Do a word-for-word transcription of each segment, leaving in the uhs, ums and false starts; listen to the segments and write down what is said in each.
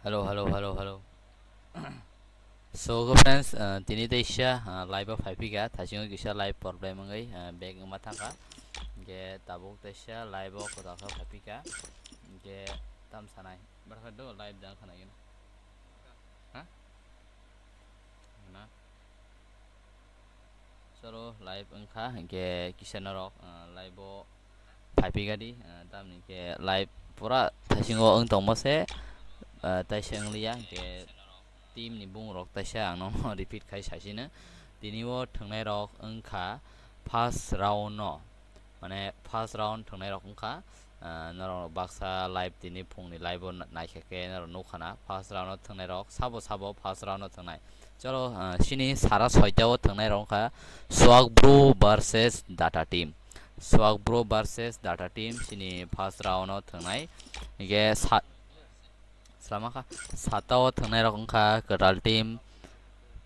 Hello, hello, hello, hello. So, okay, friends, uh, tini teisa, uh, live o phai phika, thasingo kisa live problem wngwi, uh, back wngma thangkha. Hingke tabuk teisa live o kwtal khe phai phika. Hingke tam sanai. Barkha do live jang khana gini. Ha? Na? Cholo, live wngkha, hingke kisa norok, ah, live o phai phika di, ah, tamni ke live pura thasingo wng tongma se, ah, taisa wng liya, hingke team ni bung rok taisa ang no repeat khai sasino. Tini o thwngnai rok wngkha first round no, mane first round thwngnai rok wngkha, ah, norok baksa live tini phungni live o na-, naikha khe norok nukha na first round o thwngnai rok sabo sabo first round o thwngnai. Cholo, ah, sini sara soita o thwngnai rok wngkha Swag Bro versus Data Team. Swag Bro versus Data Team sini first round o thwngnai. Hingke sa-, Salama kha, sata o thwngnai rok wngkha Kwtal team,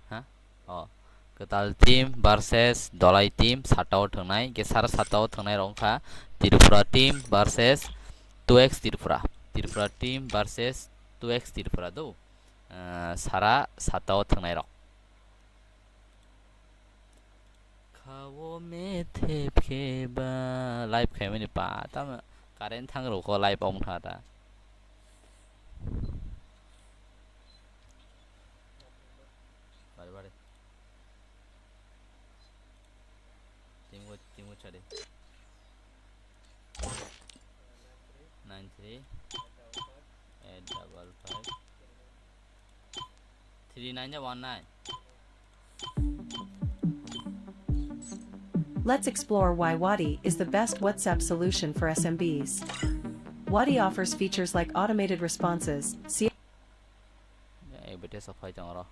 ha? O, Kwtal team versus Dolai team, sata o thwngnai, hingke sara sata o thwngnai rok wngkha Tripura team versus two X Tripura, Tripura team versus two X Tripura do, ah, sara sata o thwngnai rok. Khao me thep khe ba live khaimani pa tamo current thang rok kho live ong tha ta. Bare bare. Team go, team go chade. Nine three eight double five three nine one nine. Let's explore why Wadi is the best WhatsApp solution for S M Bs. Wadi offers features like automated responses, C- Ek bete sa phai tong ro.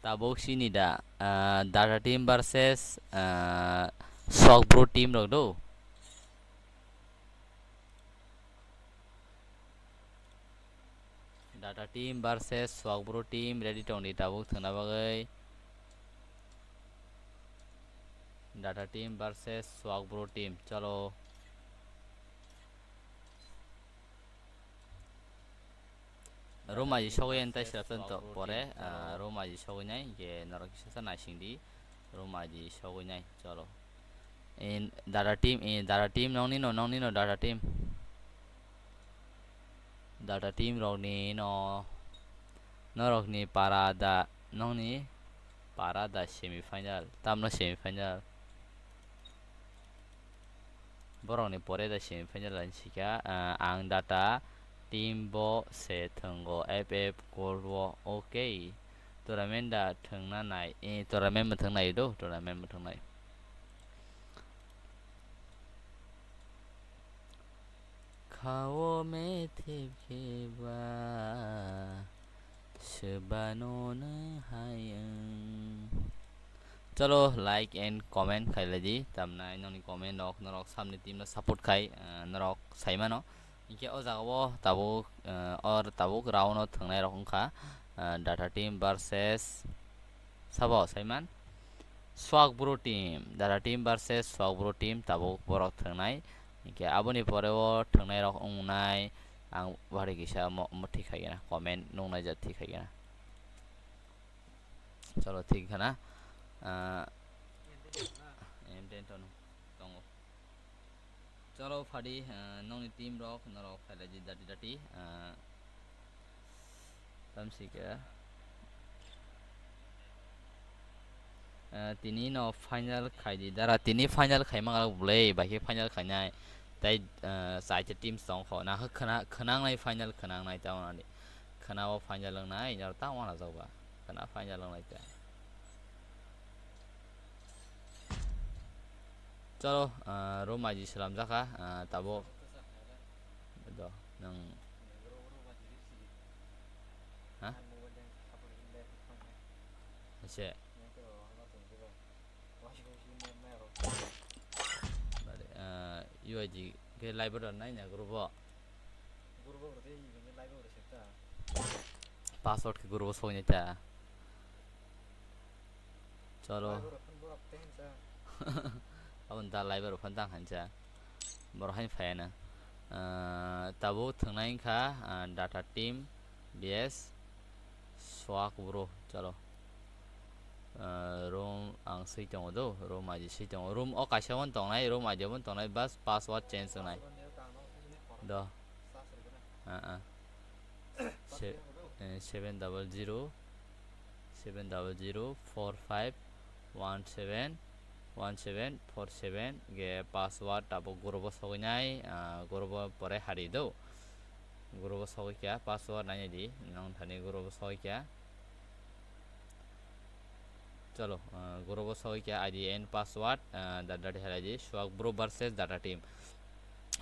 Tabuk sini da, ah, Data Team versus, ah, Swag Bro Team rok do. Data Team versus Swag Bro Team ready tong di tabuk thwngna bagwi. Data Team versus Swag Bro Team, cholo. Room aji sogwi ani tai srap to pore, ah, room aji sogwi nai, je norok kisa sa naising di, room aji sogwi nai, cholo. In Data Team, in Data Team, nongni no, nongni no Data Team. Data Team rokni no, norokni para da, nongni para da semi final, tamno semi final. Borokni pore da semi final ani sikha, ah, ang Data Team bo se thwngo F F Gold o, okay. Tournament da thwngna nai, eh, tournament bo thwng nai do, tournament bo thwng nai. Khao me thep khe ba, sebano nw hai wng. Cholo, like and comment khai lai di, tamnai nongni comment rok norok samni team no support khai, ah, norok sai mano. Hinkhe o jaga o tabuk, ah, or tabuk round o thwngnai rok wngkha, ah, Data Team versus Sabo saiman Swag Bro Team, Data Team versus Swag Bro Team tabuk borok thwngnai. Hinkhe aboni pore o thwngnai rok wngnai ang bari kisa mo, mo thik khaigena comment nungnai ja thik khaigena. Cholo thik khana. Ah, M ten tongo. Cholo phadi, ah, nongni team rok norok phailai di dati dati, ah, tamsika. Ah, tini no final khai di dara, tini final khai mangalak bwlai, bai khe final khainai. Tai, ah, chaita team tong kho, na khwna, khwnangnai final khwnangnai ta wngnani. Khwna o final wngnai, nor ta wana jokba. Khwna final wngnai ta. Cholo, ah, room aji slamjakha, ah, tabuk. Do, nang. Ha? Ase. Bari, ah, U I D ke live order nai na group o. Password ke group o soi nai ta. Cholo. Live order phone bo up ten sa. Aboni da live rok phan tang hansa. Borok haino phaiya na. Ah, tabuk thwngnai wngkha, ah, Data Team B S Swag Bro. Chalo. Ah, room ang swi tongo do, room I D swi tongo. Room o kaisa wng tongnai, room I D wng tongnai, bas password change wngnai. Do. Ah, ah. Se-, eh, seven double zero, seven double zero four five one seven one seven four seven ge password tabuk group o sogwi nai, ah, group o pore hari do. Group o sogwi kya password nai nai di, nong thani group o sogwi kya. Chalo, ah, group o sogwi kya I D and password, ah, da-, dati halai di, Swag Bro versus Data Team.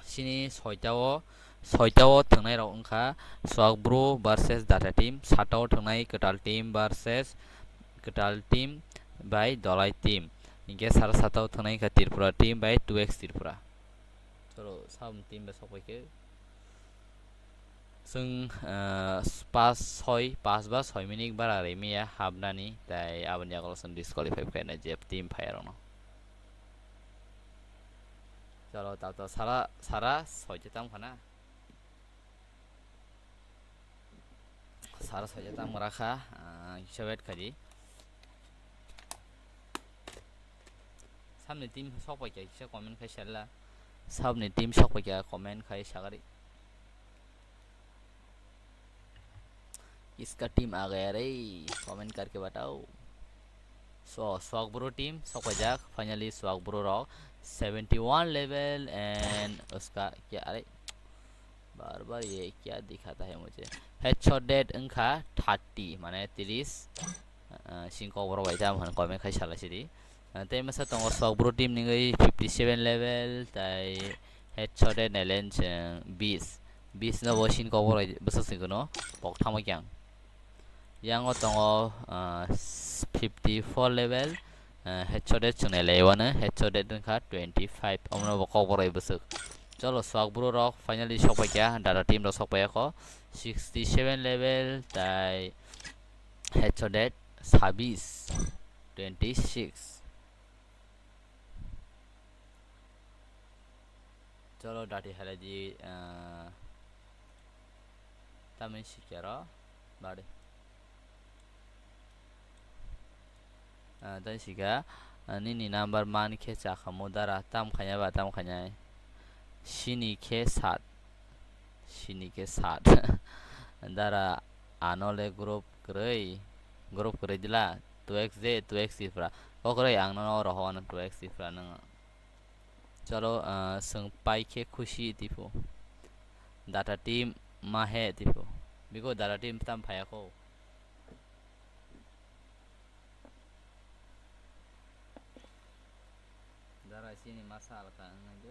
Sini soita o, soita o thwngnai rok wngkha Swag Bro versus Data Team, sata o thwngnai Kwtal Team versus Kwtal Team bai Dolai Team. Hinkhe sara sata o thwngnai wngkha Tripura Team bai two X Tripura. Chalo, saboni team bai sok pai khe. Chwng, ah, pas soi, pas ba soi minute bara rimiya hapnani, tai aboni yagulo chwng disqualify khaina je team phaiyarokno. Chalo, ta to sara, sara soita tam khana. Sara soita tam rakha, ah, kisa wait khaidi. Samni team sok pai kya kisa comment khai sala. Sabni team sok pai kya comment khai sagari. इसका टीम आ गया रे, कमेंट करके बताओ। So, Swag Bro team sok paijak, finally Swag Bro rok seventy one level and uska kya, are, bar bar ye kya dikhata hai mujhe? Headshot dead wngkha thirty, mane tris. Ah, sini kokborok bai tamo hwn comment khai sala sidi. Ah, tei masa tongo Swag Bro team ningwi fifty seven level, tai headshot e nailen chwng bis. Bis no bo sini kokborok bai bwswk sini kono pok thamo kyang. Yango tongo, ah, fifty four level, ah, headshot e chwng nailai wano, headshot e wngkha twenty five, omono bo kokborok bai bwswk. Chalo, Swag Bro rok finally sok pai kha, Data team rok sok pai kho, sixty seven level, tai headshot e sabis, twenty six. Chalo, dati halai di, ah, tamni sikya ro, bari. Ah, tei sika, ah, nini number man khe chakhamu dara, tam khanya ba tam khanya. Sini khe sat. Sini khe sat. Dara ano le group kwrwi, group kwrwi dila, two X de, two X sifra. Kokrwi ang nono roho ano two X sifra nang. Chalo, ah, chwng pai khe khusi tipo. Data team ma he tipo. Biko data team tam phaya kho. Dara sini masa alka ang nai do.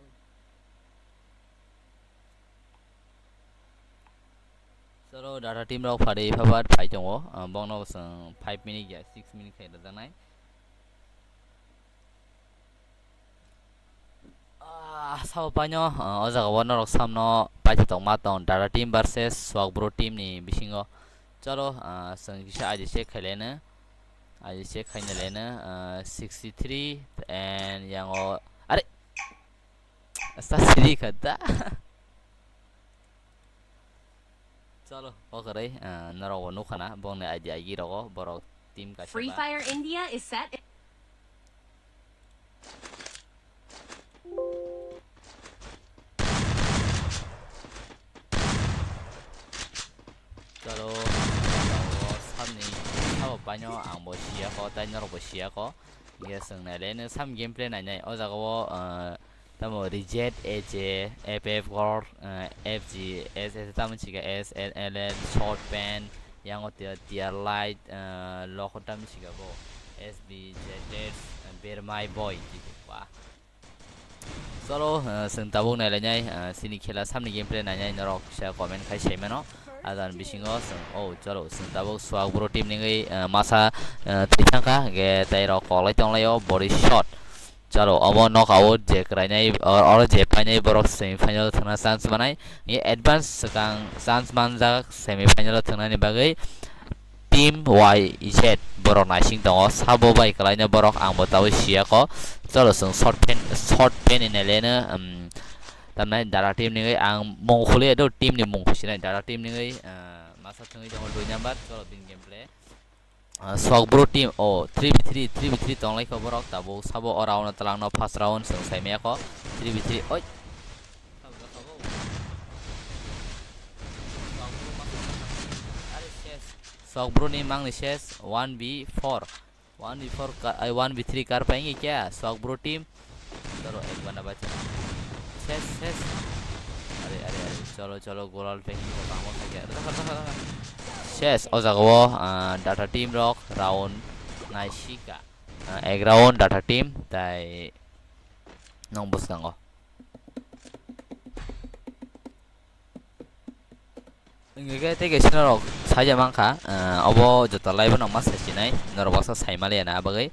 Chalo, data team rok phari phabar phai tongo. Ah, bongno chwng five minute ya six minute khai rwjaknai. Ah, sabo paino, ah, o jaga o norok samno paithatok ma tong, Data team versus Swag Bro team ni bisingo. Chalo, ah, chwng kisa I D check khaileno. I D check khaina leno, ah, sixty three and yango, are, sta siri khata. Chalo, oke re, ah, norok bo nukha na, bongni I D I G rogo, borok team kaisa Free ba. Fire India is set. Chalo, o samni sabo paino ang bo siya ko, tai norok bo siya ko. Yes, ang nai le, sam gameplay nai nai. O jaga o, ah, Tamo Reject, A J, F F Gold, eh, F G S S, tamo chika S L L L, Short Pen, yango tiya, Tier Light, eh, loko tamo chika bo, S B Z S, eh, Bermai Boy, gitu, wah. Chalo, eh, chwng tabuk nailainai, eh, chini khela samni gameplay nainai norok kisa comment khai saimano. Adan bisingo chwng, oh, chalo, chwng tabuk Swag Bro team ningwi, eh, masa, eh, twi thangkha, ge tei rok koklai tonglaio, body shot. Chalo, obo knockout je kwrainai, or, oro je painai borok semi final thangna chance manai. Ni advance swkang chance manjak semi final thangnani bagwi. P Team Y Z borok naising tongo, sabo bai kwlaino borok, ang bo tabuk siya kho. Cholo, chwng short pen, short pen hinwi leno, um, tamnai Dada team ni, ang mung khulwi do, team ni mung sinai, Dada team ni, uh, masa thwngwi tongo dui number. Cholo, bini gameplay. Ah, Swag Bro team, oh, three v three, three v three tonglai kho borok, tabuk sabo o round o twlangno, first round chwng sai maya kho, three v three, oi. Swag Bro ni mangni ses, one v four, one v four ka, ai, one v three kar pai kya, Swag Bro team, Cholo, ek banda bacha. Ses, ses. Are, are, are. Cholo, cholo, golal packing ko tamo khaikhe. Rakha, rakha, rakha. Ses, o jaga o, ah, Dada team rok round naisika. Ah, ek round Dada team, tai nong bwskango. Hingke tei kaisa norok saija mankha, ah, obo joto live no ma saisinai, norok baksa sai maliya na bagwi.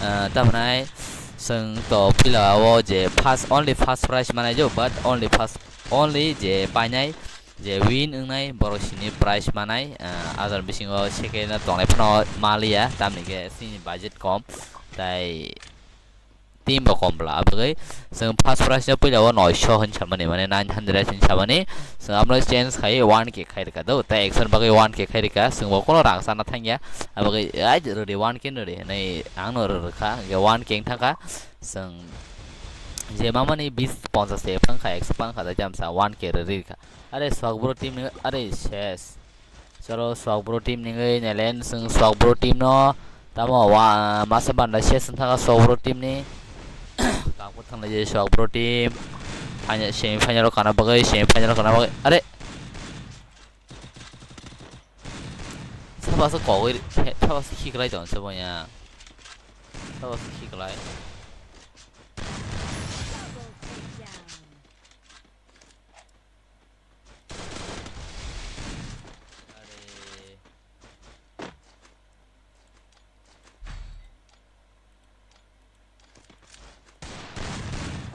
Ah, tamhinai chwng to puila o je first, only first prize manai jo, but only first, only je painai, je win wngnai borok sini prize manai, ah, ajal bisingo second no tongnai phano maliya, tamni khe chini budget kom, tai team bo kom bwla, abagwi chwng first prize no puila o noisho hin samani, mane nine hundred hin samani, chwng abono change khai one K khai rwkha do, tei action bagwi one K khai rwkha, chwng bo kono rang sana thangya, abagwi ai rwdi one K nw rwdi hinwi ang no rw rwkha, hwnkhe one K wng thangkha, chwng je mamani bis ponchas se phang kha, ekso phang kha, tei tamsa one K rw rwkha, are Swag Bro team ni, are ses. Cholo, Swag Bro team ni wngwi nelen, chwng Swag Bro team no tamo wa, masa banda ses wng thangkha Swag Bro team ni. Kangkuk thanglai je Swag Bro team. Final, semi final o kana bagwi, semi final o kana bagwi. Are! Sabo se kogwi, sabo se khiklai tong se boya. Sabo se khiklai.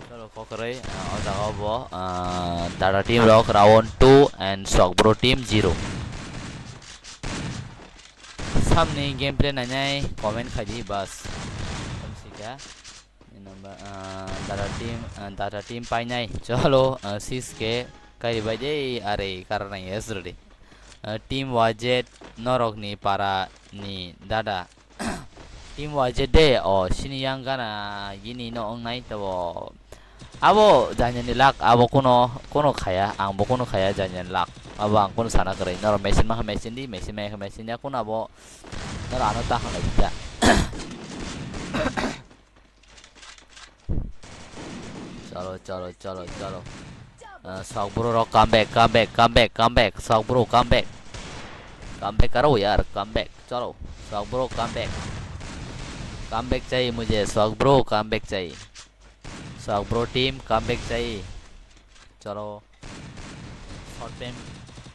Cholo, kokroi, ah, o jaga o bo, ah, Dada team rok round two and Swag Bro team zero. Samni gameplay nainai comment khai di, bas. Tamo sika. Number, ah, Dada team, ah, Dada team painai. Cholo, ah, six K kai bai de, are, karnai yes rwdi. Ah, team Y Z norok ni para ni Dada. Team Y Z de, o, sini yang gana gini no wngnai to. Abo janyani lak, abo kuno, kuno khaya, ang bo kuno khaya janyani lak. Abo ang kuno sana kwrwi. Norok machine ma machine di, machine ma machine ya, kuno abo norok ano ta hanglai ta. Cholo, cholo, cholo, cholo. Ah, Swag Bro rok, come back, come back, come back, come back. Swag Bro, come back. Come back karo yaar, come back. Cholo, Swag Bro, come back. Come back chahiye mujhe, Swag Bro, come back chahiye. Swag Bro team, come back chahiye. Cholo. Short time,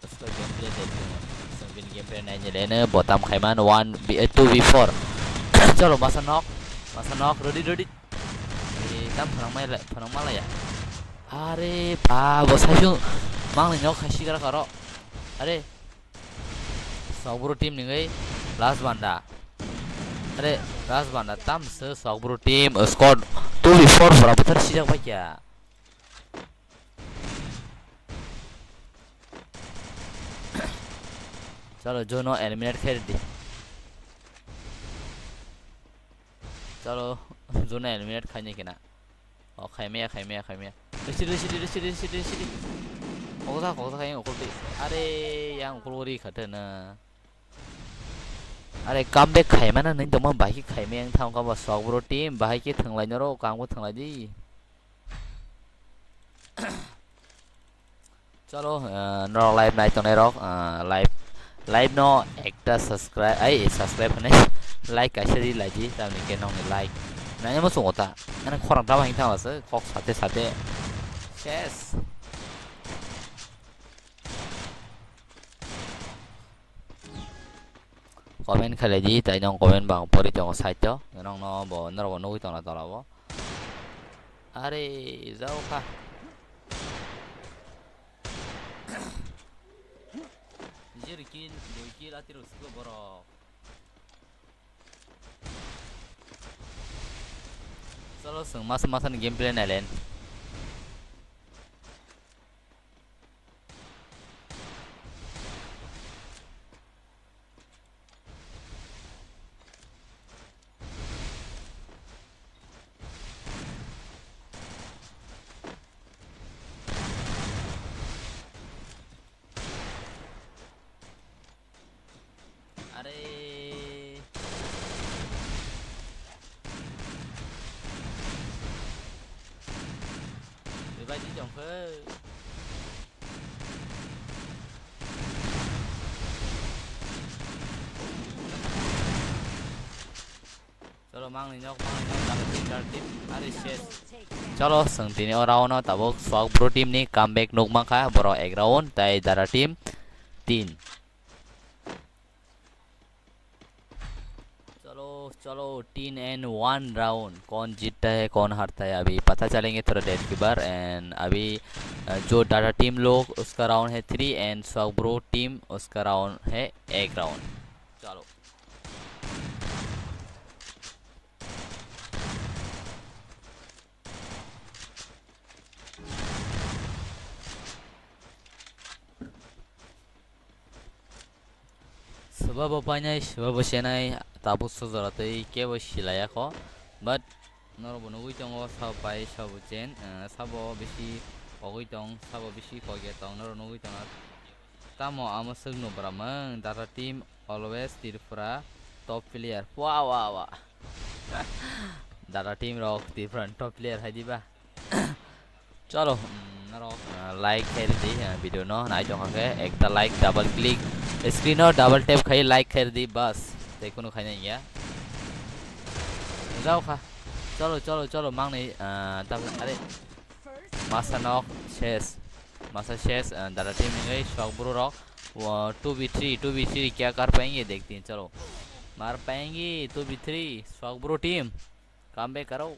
isko gameplay देखते हैं. Chwng bini gameplay naini leno, botam khaiman one v, eh, two v four. Cholo, masa nok, masa nok, ready, ready. Eh, tam phwnang mai la, phwnang malaya. Are ba, bo saisung manglai nok khai sigra karo. Are, Swag Bro team ni wngwi last banda. Are, last banda, tam se Swag Bro team, eh, squad two v four pura buthar sijak bai kya. Chalo, Juno eliminate khairdi. Chalo, Juno eliminate khaini kina. O, khaimaya, khaimaya, khaimaya. Risi, risi, risi, risi, risi. Koksa, koksa khaiyang ukulti. Are, yang ukul uri khatana. Are, comeback khaimana nini tongma bahai khe khaimaya wng thang kha ba Swag Bro team, bahai khe thwnglai norok, kangbo thwnglai di. Chalo, ah, norok live nai tongnai rok, ah, live, live no ekta subscribe, ai, subscribe hwnwi like kaisa ri lai di, tamni khe nokni like. Nai mo sungo ta, ani khorang tama hing thang asa, kok sate sate. Ses. Comment khlai di, tai nong comment bang pori tongo side o. Nong no bo norok bo nugwi tongna tola bo. Are, jao kha. G Atir kill, dui kill, atir usko borok. Chalo, chwng masa masa ni gameplay nailen. Are. Revive di jong khe. Chalo, mangni nok, mangni nok, Dara team, Dara team. Are ses. Chalo, chwng tini o round o tabuk Swag Bro team ni comeback nuk mankha, borok ek round, tai Dara team tin. Chalo, chalo, tin and one round. कौन जीतता है, कौन हारता है, अभी पता चलेंगे थोड़ा देर के बाद। And अभी, अ, जो डाटा टीम लोग, उसका राउंड है three, and Swag Bro team, उसका राउंड है एक राउंड। चलो। Swba bo painai, swba bo chenai, tabuk sojora tei kebo silaiya kho. But norok bo nugui tongo, sabo pai, sabo chen, eh, sabo bisi pogui tong, sabo bisi pogya tong, norok nugui tongo. Tamo amo swkno bwramwng, Data team always Tripura top player. Wa, wa, wa. Data team rok Tripura top player hai diba. Chalo, mm, norok, ah, like khe ridi, ah, video no nai tongkha khe, ekta like, double click, screen o double tap khai like khe ridi, bas, tei kunu khaina ya. Jao kha. Chalo, chalo, chalo, mangni, ah, tam, are, masa nok ses, masa ses, ah, Data team ni Swag Bro rok, wo, two v three, two v three kya kar payenge, dekhte hain, chalo, mar payenge two v three, Swag Bro team. Comeback karo.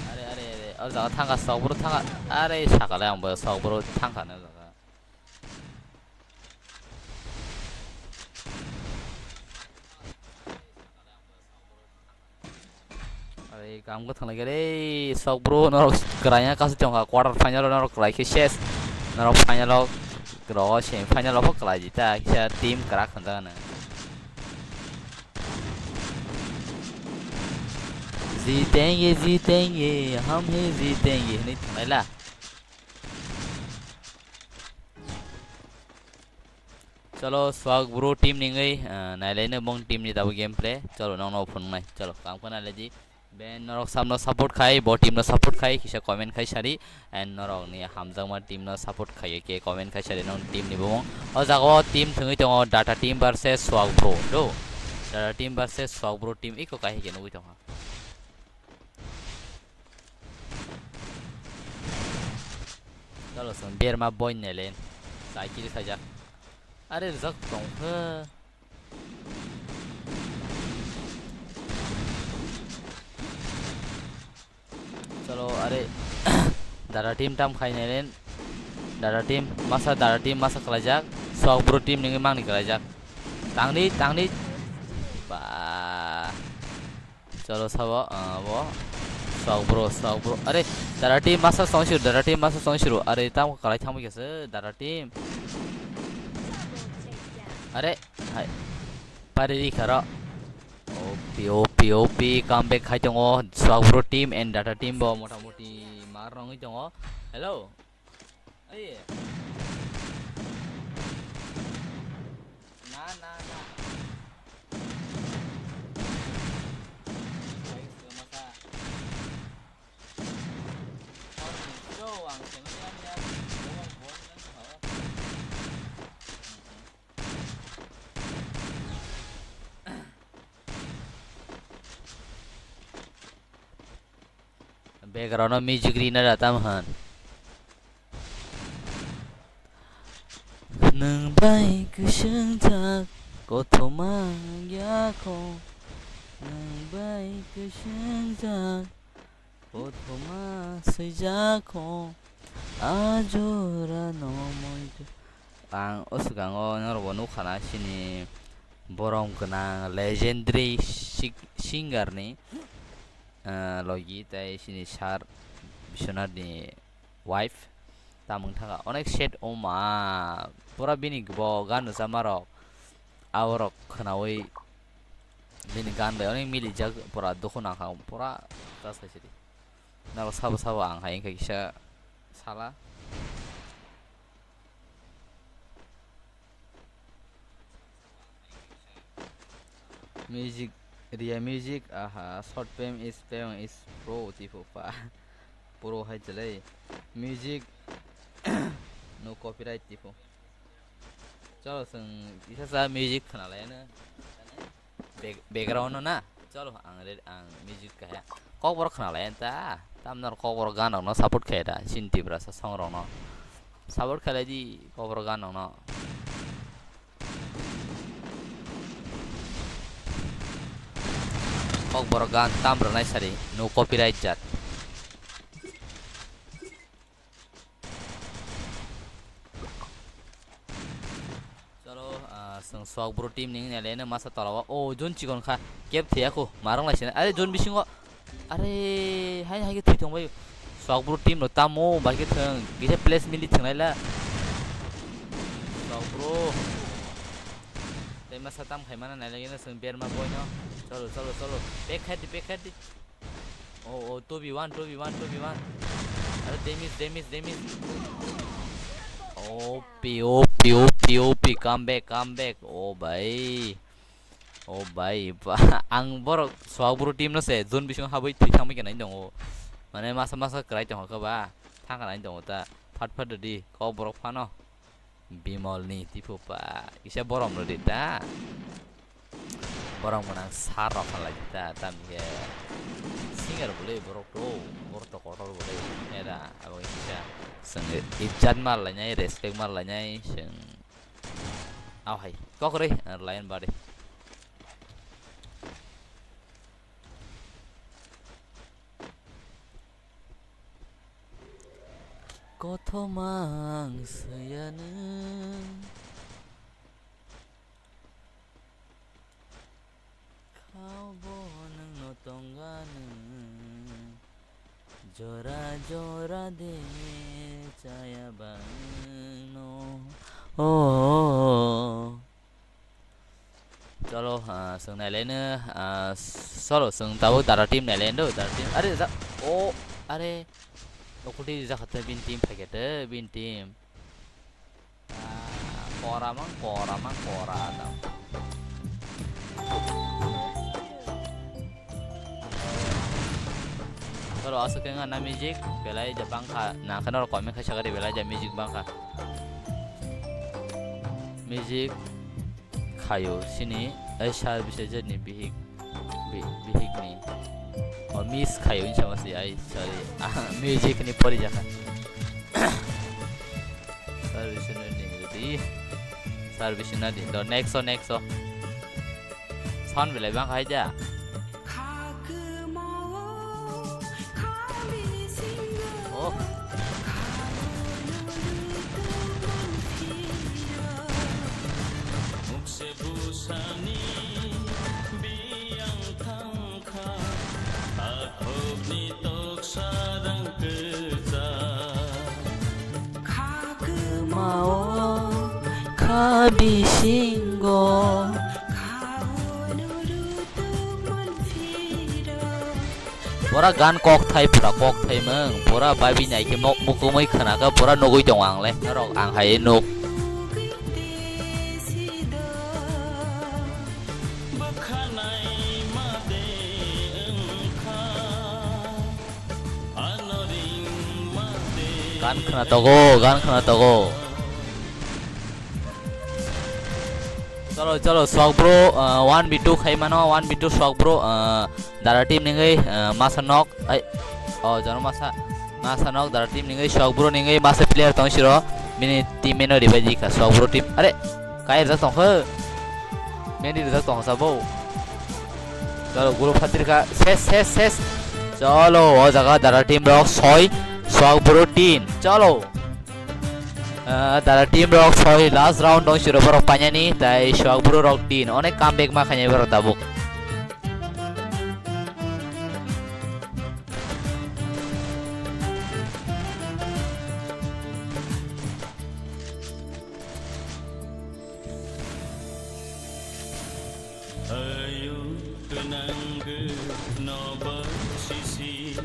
Are, are, are. O jaga thangkha, Swag Bro thangkha. Are, sakale ang bo Swag Bro thangkha na o jaga. Are, kam go thanglai gare, Swag Bro, norok kwraiya kasu tongkha, quarter final o norok kwrai khe ses, norok final o, ro semi final o bo kwlai di ta, kisa team kwrak hwnjak ano. जीतेंगे, जीतेंगे, हम ही जीतेंगे, hinwi thanglai la. Chalo, Swag Bro team ni wngwi, ah, nailaino bong team ni tabuk gameplay. Chalo, nokno phunuknai. Chalo, kam khe nailaidi. Ben norok samno support khai, bo team no support khai, kisa comment khai sadi. And norok ni hamjakma team no support khai, khe comment khai sadi, nong team ni bumung. O jaga o team thwngwi tongo, Data team versus Swag Bro. Do. Data team versus Swag Bro team iko kahai khe nugwi tongkha. Chalo, chwng berma boy nelen. Cycle khaijak. Are, rijak tongkhe. Chalo, are. Data team tam khai nelen. Data team, masa Data team, masa khlaijak. Swag Bro team nini mangni khlaijak. Tangdi, tangdi. Ba. Chalo sabo, ah, bo. Swag Bro, Swag Bro. Are, Data team masa song siru, Data team masa song siru. Are, tamo kwlai thangbai khe se, Data team. Are, hai. Pari ri kharo. O P, O P, O P, comeback khai tongo. Swag Bro team and Data team bo motamoti mar rongwi tongo. Hello. Aye. Na, na, na. Background o music rina da tam han. Nwng bai kwswngjak kothoma wngya kho, nwng bai kwswngjak kothoma swijak kho, a jora no moi. Ang o swkango norokbo nukha na, chini borom gwnang legendary sik-, singer ni, ah, logi tei chini sir Biswanath ni wife. Tamung thaka onek set, oma, pura bini bo gan rwchapmarok, aborok khwnaui bini gan bai onek milijak, pura dukhu nangkha, pura ta saisidi. Norok sabo sabo ang hai wngkha kisa sala. Music, Ria Music, aha, short film is film is pro tipo pa. Pro hai chalai. Music, no copyright tipo. Chalo, chwng kisa sa music khwna lai na. Back-, background no na. Chalo, ang re-, ang music kahya. Kokborok khwna lai ta. Tamno kokborok gan rok no support khai da. Chin Tiprasa song rok no. Support khalai di kokborok gan rok no. Kokborok gan tam rwnai sari. No copyright jat. Chalo, ah, chwng Swag Bro team ni wngya le, masa tola o, o, zone chikon kha, kep thwiya kho, marwng lai sina, are zone bisingo, are, hai, hai khe thwi thang bai, Swag Bro team no tamo, bai khe thwng, kisa place mili thwng lai la, Swag Bro, tei masa tam khai mana nai lai gana chwng berma boy no, chalo, chalo, chalo, back khai di, back khai di. Oh, oh, two v one, two v one, two v one. Are, damage, damage, damage. O P, O P, O P, O P, come back, come back. Oh, bhai. Oh, bhai. Ba, ang borok Swag Bro team no se, zone bising habwi thwi thangwi khe nai tongo. Mane masa masa kwrai tongo khe ba. Thang khe nai tongo ta. Phat phat di, kok borok phano. Bimol ni tipo pa. Kisa borom rw di ta. Borom gwnang sir rok kha lai ta, tamni khe singer bo le borok to, borok to kotor bo le era, abo kisa chwng ijat mar lainai, respect mar lainai, chwng au hai kok rwi lion body. Kothoma ang swiya nwng. Khao bo nwngno tongga nwng, jora jora de chaya ba nwngno. Oh. Chalo, ah, chwng nailaino, ah, chalo, chwng tabuk Dara team nailaino, Dara team. Are, ja-, oh, are. Okolti jakha te bin team phaikha te, bin team. Ah, kora mang, kora mang, kora dam. Chalo, aswk khe wngkha na music, belai ja bangkha, nangkhe norok comment khai sakha di, belai ja music bangkha. Music khayo sini, ai service ni bihik, bi-, bihik ni. O miss khayo hinwi sama si, ai, sorry. Ah, music ni pori jakha. Service no ni di. Service na di. Do next o, next o. Sound belai bang khai ja. Oh. Mao kha bisingo. Pura gan kokthai, pura kokthai mung, pura babi nai khe mok mukumui khna khe pura nugui tongo ang le. Norok ang hai nuk. Gan khna togo, gan khna togo. Chalo, chalo, Swag Bro, uh, one v two khai mano, one v two Swag Bro, uh, Dara team ningwi, uh, masa nok, ai, oh, jono masa, masa nok, Dara team ningwi, Swag Bro ningwi, masa player tong siro. Bini team meno revive di kha, Swag Bro team. Are, kai rijak tong khe? Meni rijak tong kha sabo. Chalo, group phatir kha. Ses, ses, ses. Chalo, o jaga Dara team rok soi, Swag Bro tin. Chalo. Ah, Dara team rok soi, last round dong siro borok painani, tai Swag Bro rok tin. Onek comeback ma khainai borok tabuk. Ayuk nanggo nobo sisi,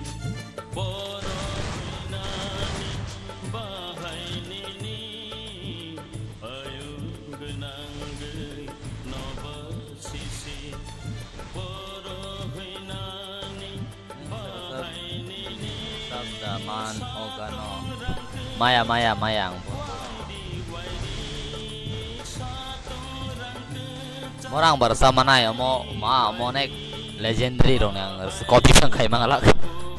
poro hinani bahai nini. Ayuk nanggo nobo sisi, poro hinani. Sabda man ogano. Maya, maya, maya ang bo. Morang bar sama nai omo, ma, omo onek legendary rong ang copy sang khai mangalak.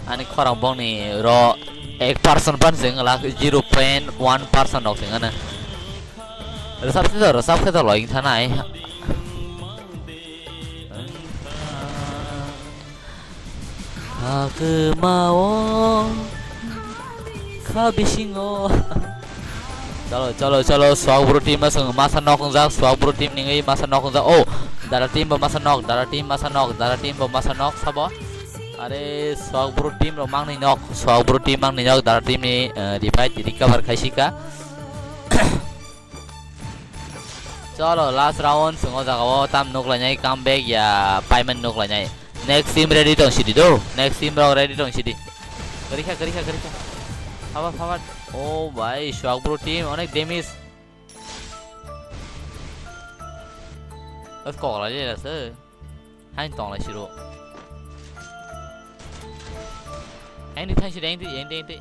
Ani khorang bongni ro ek percent pan sing lak, zero point one percent rok sing ana. Resap se resap khe to loing thanai. Kha kwmao, kha bisingo. Chalo, chalo, chalo, Swag Bro team aswng masa nok wngjak, Swag Bro team ningwi masa nok wngjak. Oh, Dara team bo masa nok, Dara team masa nok, Dara team bo masa nok sabo. Are, Swag Bro team rok mangni nok, Swag Bro team mangni nok, Dara team ni, eh, revive recover khaisika. Chalo, last round, chwng o jaga o tam nuk lainai, comeback ya payment nuk lainai. Next team ready tong sidi do. Next team rok ready tong sidi. Kari kha, kari kha, kari kha. Haba, haba. Oh bhai, Swag Bro team onek damage. Bas kok lai le se. Hain tong lai siro. Hain di thang sidi, hain di, hain di, hain di.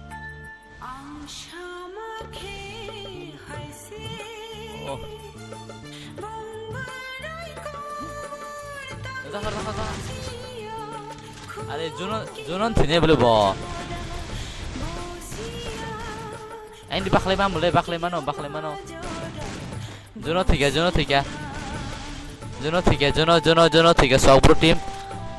Oh. Zahar, zahar, zahar. Are, Juno, Juno thine bole bo. Aini baklai ma mole, baklai mano, baklai mano. Juno thikya, Juno thikya. Juno thikya, Juno, Juno, Juno thikya, Swag Bro team.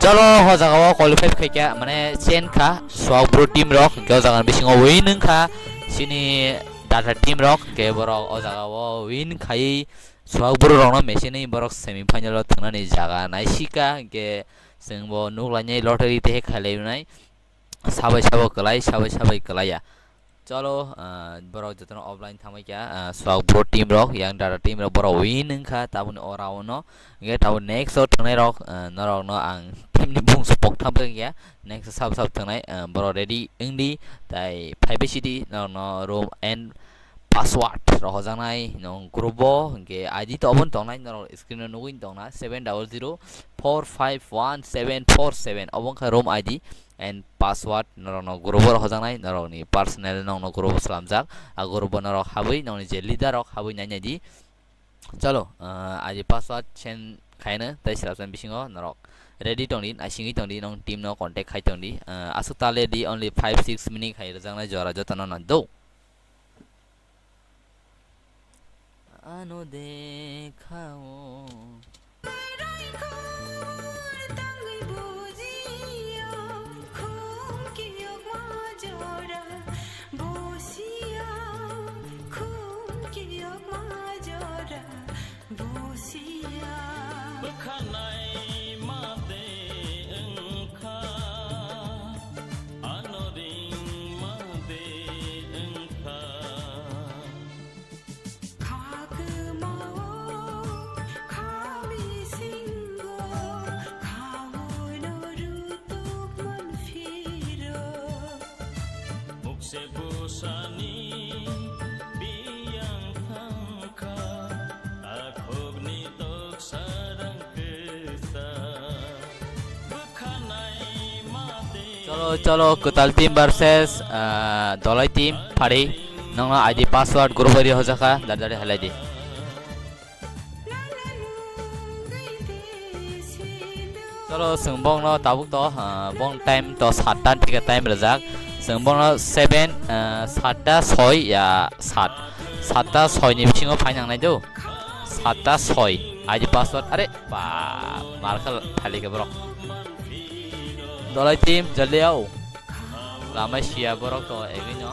Chalo, ho jaga o qualify khaikya, mane chen kha, Swag Bro team rok, hwnkhe o jaga ni bisingo win wngkha, chini Data team rok, hwnkhe borok o jaga o win khai, Swag Bro rokno machine borok semi final o thwngnani jaga naisika, hwnkhe chwngbo nuk lainai lottery tei khailai rwnai, sabai sabo kwlai, sabai sabai kwlaiya. Chalo, ah, borok jotono offline thangbai kha, ah, Swag Bro team rok, yang Data team rok, borok win wngkha, taboni o round no. Hingke tabuk next o thwngnai rok, ah, norok no ang team ni bung sopok thang bai kha, next o sabo sabo thwngnai, ah, borok ready wngdi, tai phai bai sidi, norok no room and password rohorjaknai, nong group o, hingke I D to obo tongnai, norok screen o nugui tongna, seven double zero four five one seven four seven, obo wngkha room I D. And password norokno group o rohorjaknai, norokni personal nongno group o slamjak. A group o norok habwi nongni je leader rok habwi nai nai di. Chalo, ah, aji password send khaina tei srapsa bisingo norok ready tongdi, naisingwi tongdi, nong team no contact khai tongdi. Ah, aswk ta le di, only five six minute khai rwjaknai jora jotono no do. Ano dekhao. Bwkhanai ma de wngkha, ano ring ma de wngkha. Kha kwmao, kha bisingo, kha ulo rutuk manphiro. Mukse bwsani biyang thangkha, akhukni tok sarang kwsa. Bwkhanai ma de. Chalo, chalo, kwtal team versus, ah, Dolai team, phari. Nongno I D password group bai rihorjakha, dar dar halai di. Chalo, chwng bongno tabuk to, ah, bong time to satta thika time rwjak. Chwng bongno seven, ah, satta soi ya sat. Satta soi ni bisingo phai nangnai do. Satta soi. I D password. Are, ba, mar khe phai lai khe borok. Dolai team, jaldi ao. Lamai siya borok to egwi no.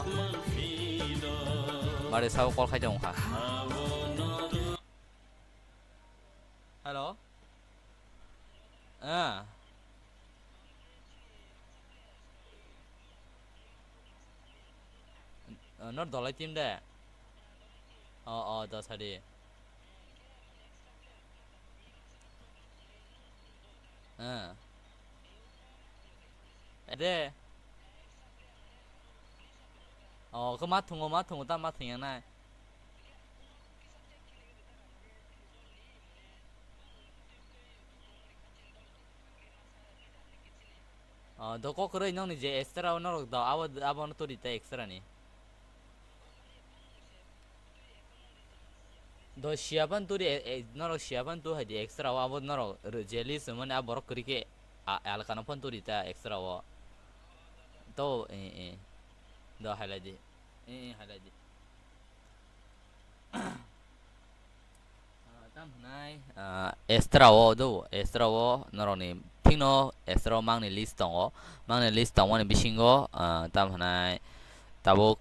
Bari sao call khai tong kha. Hello? Ah. Uh, not Dolai team de. Oh, oh, dos hari. Ah. Ede. Oh, khe ma thungo, ma thungo, ta ma thung yang nai. Oh, do kok kwrwi nokni je extra o norok do, abo, abo no turi ta extra ni. Do siya phan turi, e, e, norok siya phan tu hai di extra o, abo norok r-, je list mani a borok kwrwi khe a, alka no phan turi ta extra o. To, e, e. Do hai lai di. E, e, hai lai di. Ah, tam hwnai, ah, extra o do, extra o norokni thikno extra o mangni list tongo, mangni list tongmani bisingo, ah, tam hwnai tabuk,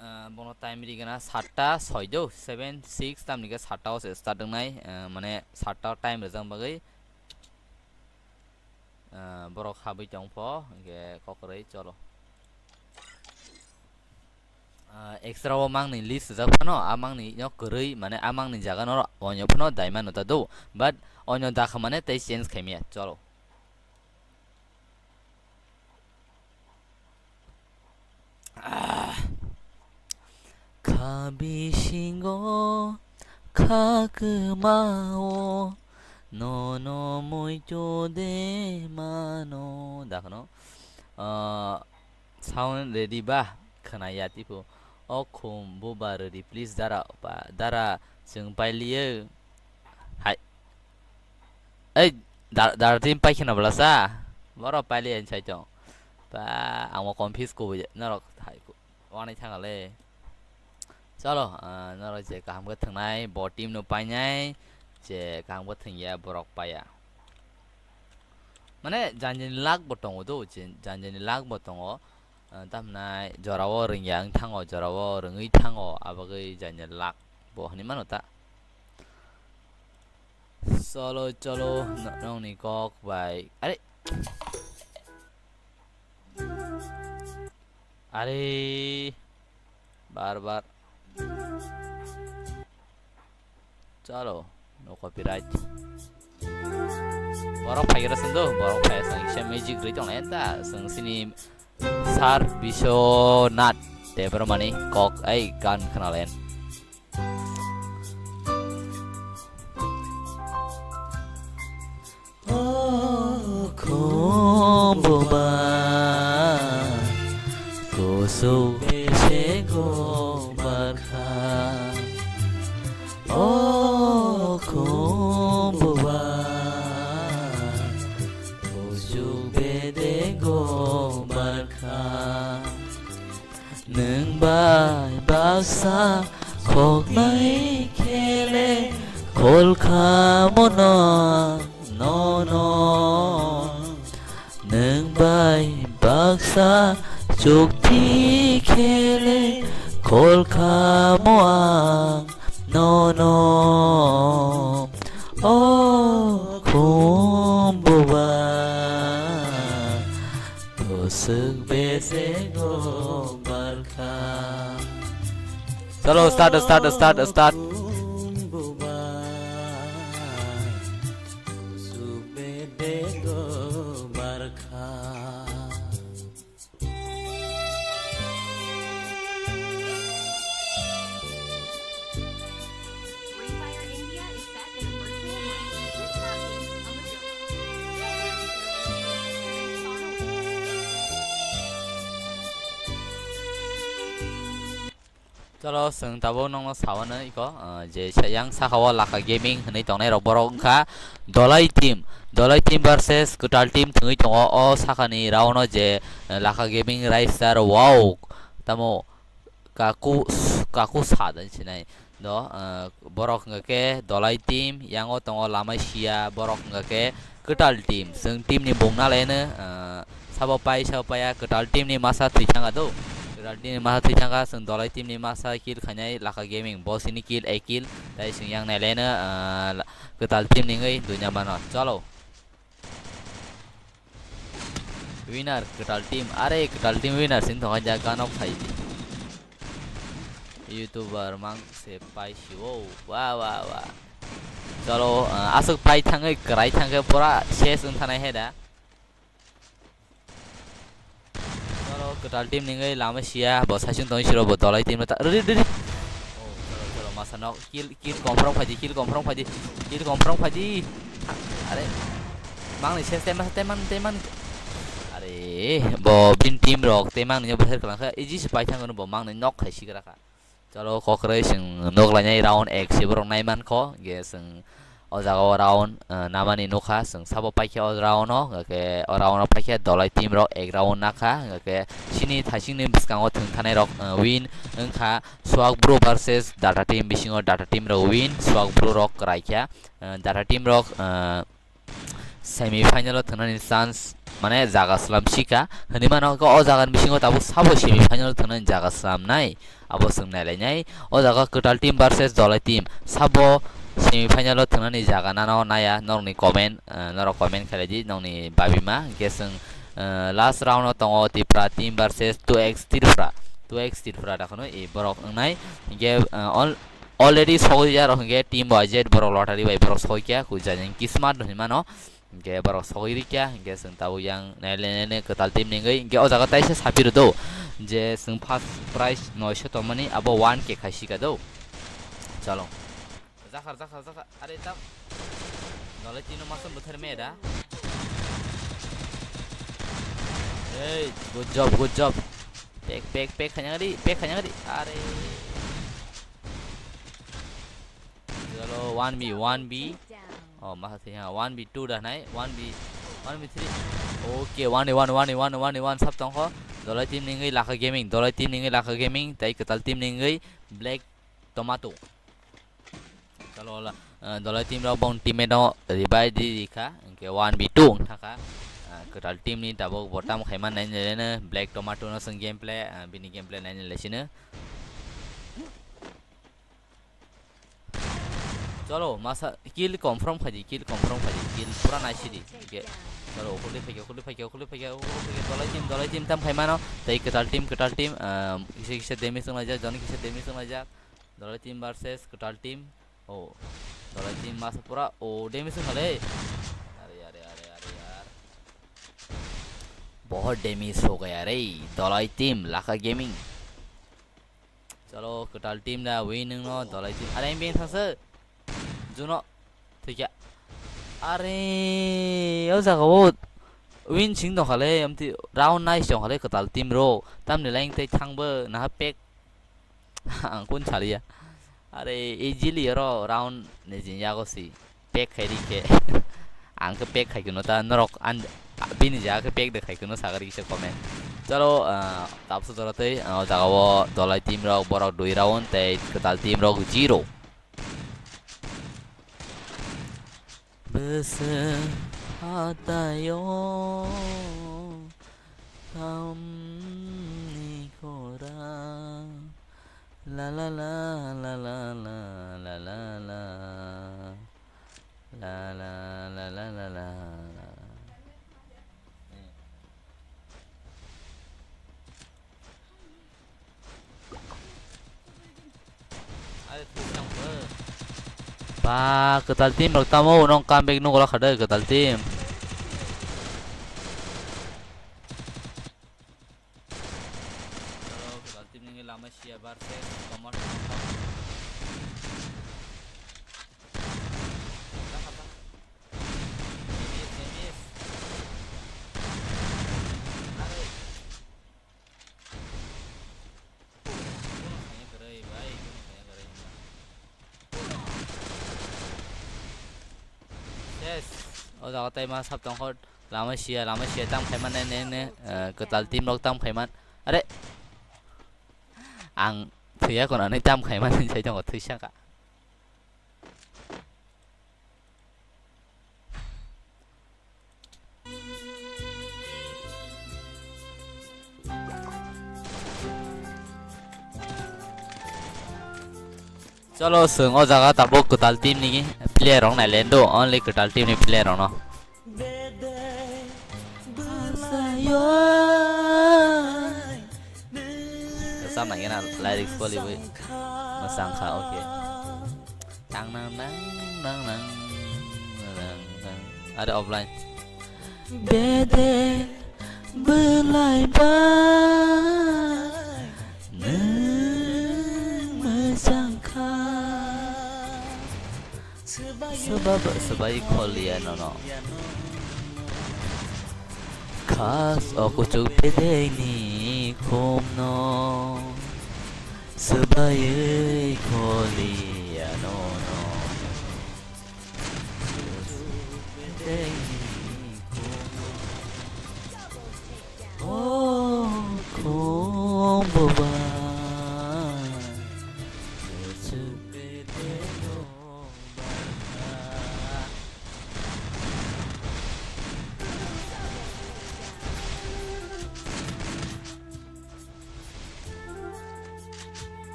ah, bono time rigana satta soi do, seven six tamni khe satta o se start wngnai, ah, mane satta o time rijak bagwi, ah, borok habwi tong pho, hwnkhe kokrwi cholo. Ah, extra o mangni list rijak phano, a mangni no kwrwi, mane a mangni jaga no onyo phano daima no ta do, but onyo dakha mane tei change khaimya, cholo. Ah. Kha bisingo, kha kwmao, nono muitu de mano. Dakhno, ah, sound ready ba? Khwnaya tipo. O khum buba ready, please dara, ba, dara, chwng pailiyo. Hai. Ei, dar-, dar team pai kheno bwlasa. Borok pailiya hinwi sai tong. Ba, ang bo confuse kubui norok hai ku-, wanai thangale. Cholo, ah, norok je kaham khe thwngnai, bo team no painai, je kaham khe thwngya borok paiya. Mane, janjani luck bo tongo do, je janjani luck bo tongo. Ah, tamnai jorao rwngya wng thango, jorao rwngwi thango, abagwi janjani luck bo hinwi mano ta. Cholo, cholo, no-, nokni kok bai. Are. Are. Bar, bar. Chalo, no copyright. Borok phaigra sendo, borok phai sang kisa music rwi tong ta, sang sini Sir Biswanath Debbarmani kok ai gan khnalen. O khumbuba, kusuk bese go barkha. O khumbuba, kusuk bede go barkha. Nwng bai baksa khoknai khele kol khamo no, nono. Nwng bai baksa chukti khele kol khamo ang nono. O khumbuba. Kusuk bese go barkha. Chalo, start, start, start, start. Kusuk bese go barkha. Chalo, chwng tabuk nokno saui mano iko, ah, je sa-, yang saka o Laka Gaming hinwi tongnai rok borok wngkha Dolai team, Dolai team versus Kwtal team thwngwi tongo o sakani round o je, eh, Laka Gaming Rise Star, wow, tamo Kaku, Kaku Sada sinai. Do, ah, borok hwnkha khe Dolai team, yango tongo Lamasia, borok hwnkha khe Kwtal team. Chwng team ni bung nalaino, ah, sabo pai, sabo paiya, Kwtal team ni masa thwi thangkha do. Kwtal team ni masa thwi thangkha, chwng Dolai team ni masa kill khainai, Laka Gaming, bo sini kill, ek kill, tai chwng yang nailaino, ah, Kwtal team ni wngwi duina mano. Cholo. Winner, Kwtal team. Are, Kwtal team winner sing thangkha, ja ganok khai di. YouTuber mang se pai si o. Wa, wa, wa. Cholo, ah, aswk pai thangwi kwrai thangkhe pura ses wng thanai he da. Cholo, Kwtal team ni wngwi Lamasia, bo saichung tongwi siro bo Dolai team ta. Ri, ri, ri. Oh, cholo, cholo, masa nok. Kill, kill confirm phaidi, kill confirm phaidi, kill confirm phaidi. Are. Mangni ses, teman, teman, teman. Are, bo bin team rok, teman ni bo her kalang kha. Easy se pai thang bo mangni nok khai sigra kha. Cholo, kokroi chwng nok lainai round ek se borok nai mankho. Ge chwng o jaga o round, eh, namani nukha. Chwng sabo paikhe o round o, hwnkhe o round o paikhe Dolai team rok ek round nakha. Hwnkhe sini thasingni bwskango thwng thanai rok, eh, win wngkha. Swag Bro versus Data Team bisingo Data Team rok win, Swag Bro rok kwraikha, eh, Data Team rok, eh, semi final o thwngnani chance, mane jaga slam sika hinwi mano, o jaga ni bisingo tabuk sabo semi final o thwngnani jaga slam nai, abo chwng nailainai. O jaga Kwtal Team versus Dolai Team, sabo semi final o thwngnani jaga nano naya, norokni comment, eh, norok comment khailai di, nokni babima, hwnkhe chwng, eh, last round o tongo Tipra Team versus two X Tripura, two X Tripura da kheno, e borok wngnai, hwnkhe, eh, all, already sogwi ya rok hwnkhe team wise borok lottery bai borok sogwi kha, kujani kismat hinwi mano, hwnkhe borok sogwi rikha, hwnkhe chwng tabuk yang nai le nai le Kwtal team ni wngwi, hwnkhe o jaga taisa saphi rw do je chwng first prize noisho tongmani abo one K khai sika do. Chalo. Jakhar, jakhar, jakhar. Are tam. Dolai team no masam buthar me da. Hey, good job, good job. Pek, pek, pek khanyang di, pek khanyang di. Are. Chalo, one v one, one v. Oh, masa thwi ha, one v two da nai, one v, one v three. Okay, one v one, one v one, one v one sab tongkho. Dolai team ni wngwi Laka Gaming, Dolai team ni wngwi Laka Gaming, tai Kwtal team ni wngwi Black Tomato. Chalo, la, eh, Dolai team rok bong teammate no revive di rikha, hwnkhe one v two wngthaka. Eh, Kwtal team ni tabuk bo tamo khaima nai nai le no, Black Tomato no chwng gameplay, eh, bini gameplay nai nai le sino. Chalo, masa kill confirm khaidi, kill confirm khaidi, kill pura naisidi. Ge-, chalo, ukhuldi phaikhe, ukhuldi phaikhe, ukhuldi phaikhe, ukhuldi phaikhe, Dolai team, Dolai team tam khaimano, tei Kwtal team, Kwtal team, ah, kisa kisa damage wnglaijak, joni kisa damage wnglaijak. Dolai team versus Kwtal team. Oh, Dolai team masa pura, oh, damage wngkhale. Are, are, are, are, yaar. Bahut damage ho gaya re, Dolai team, Laka Gaming. Chalo, Kwtal team da win wngno, Dolai team. Are, ang bini thangsa. Juno. Thikya. Are, o jaga o win sing tongkhale, amti round nice tongkhale, Kwtal team ro. Tamni line tei thangbo, naha pack. Ang kun saliya. Are, easily oro round ni jin yago si. Pack khai ri khe. Ang khe pack khai kuno ta norok an bini jaga khe pack de khai kuno sagari kisa comment. Chalo, ah, tapsu jora tei, ah, o jaga o Dolai team rok borok dui round tei Kwtal team rok zero. Bwswk hataio tamni khorang. La la la la la la la la la. La la la la la la la. Ba, Kwtal team rok tamo, nong comeback nung wala khade, Kwtal team. Kwtal team ni lama sia versus Tomato. Yes, o jaga tai ma sab tong kho, lama sia, lama sia tam khai man ne, ne, ne, eh, Kwtal team rok tam khai man. Are. Ang thwiya khwnani tam khaimani sai tongo, thwisaka. Cholo, chwng o jaga tabuk kwtal team ni player rok nai lendo, only kwtal team ni player rok no. Sam nai gana lyrics boli bui. Masang kha, okay. Tang nang nang nang nang nang nang. Are offline. Bede belai bai nwng mwchang kha. Swba-, swbai kholiya nono. Khas o kuchuk bedeni khumno. Swbaiwi kholiya nono.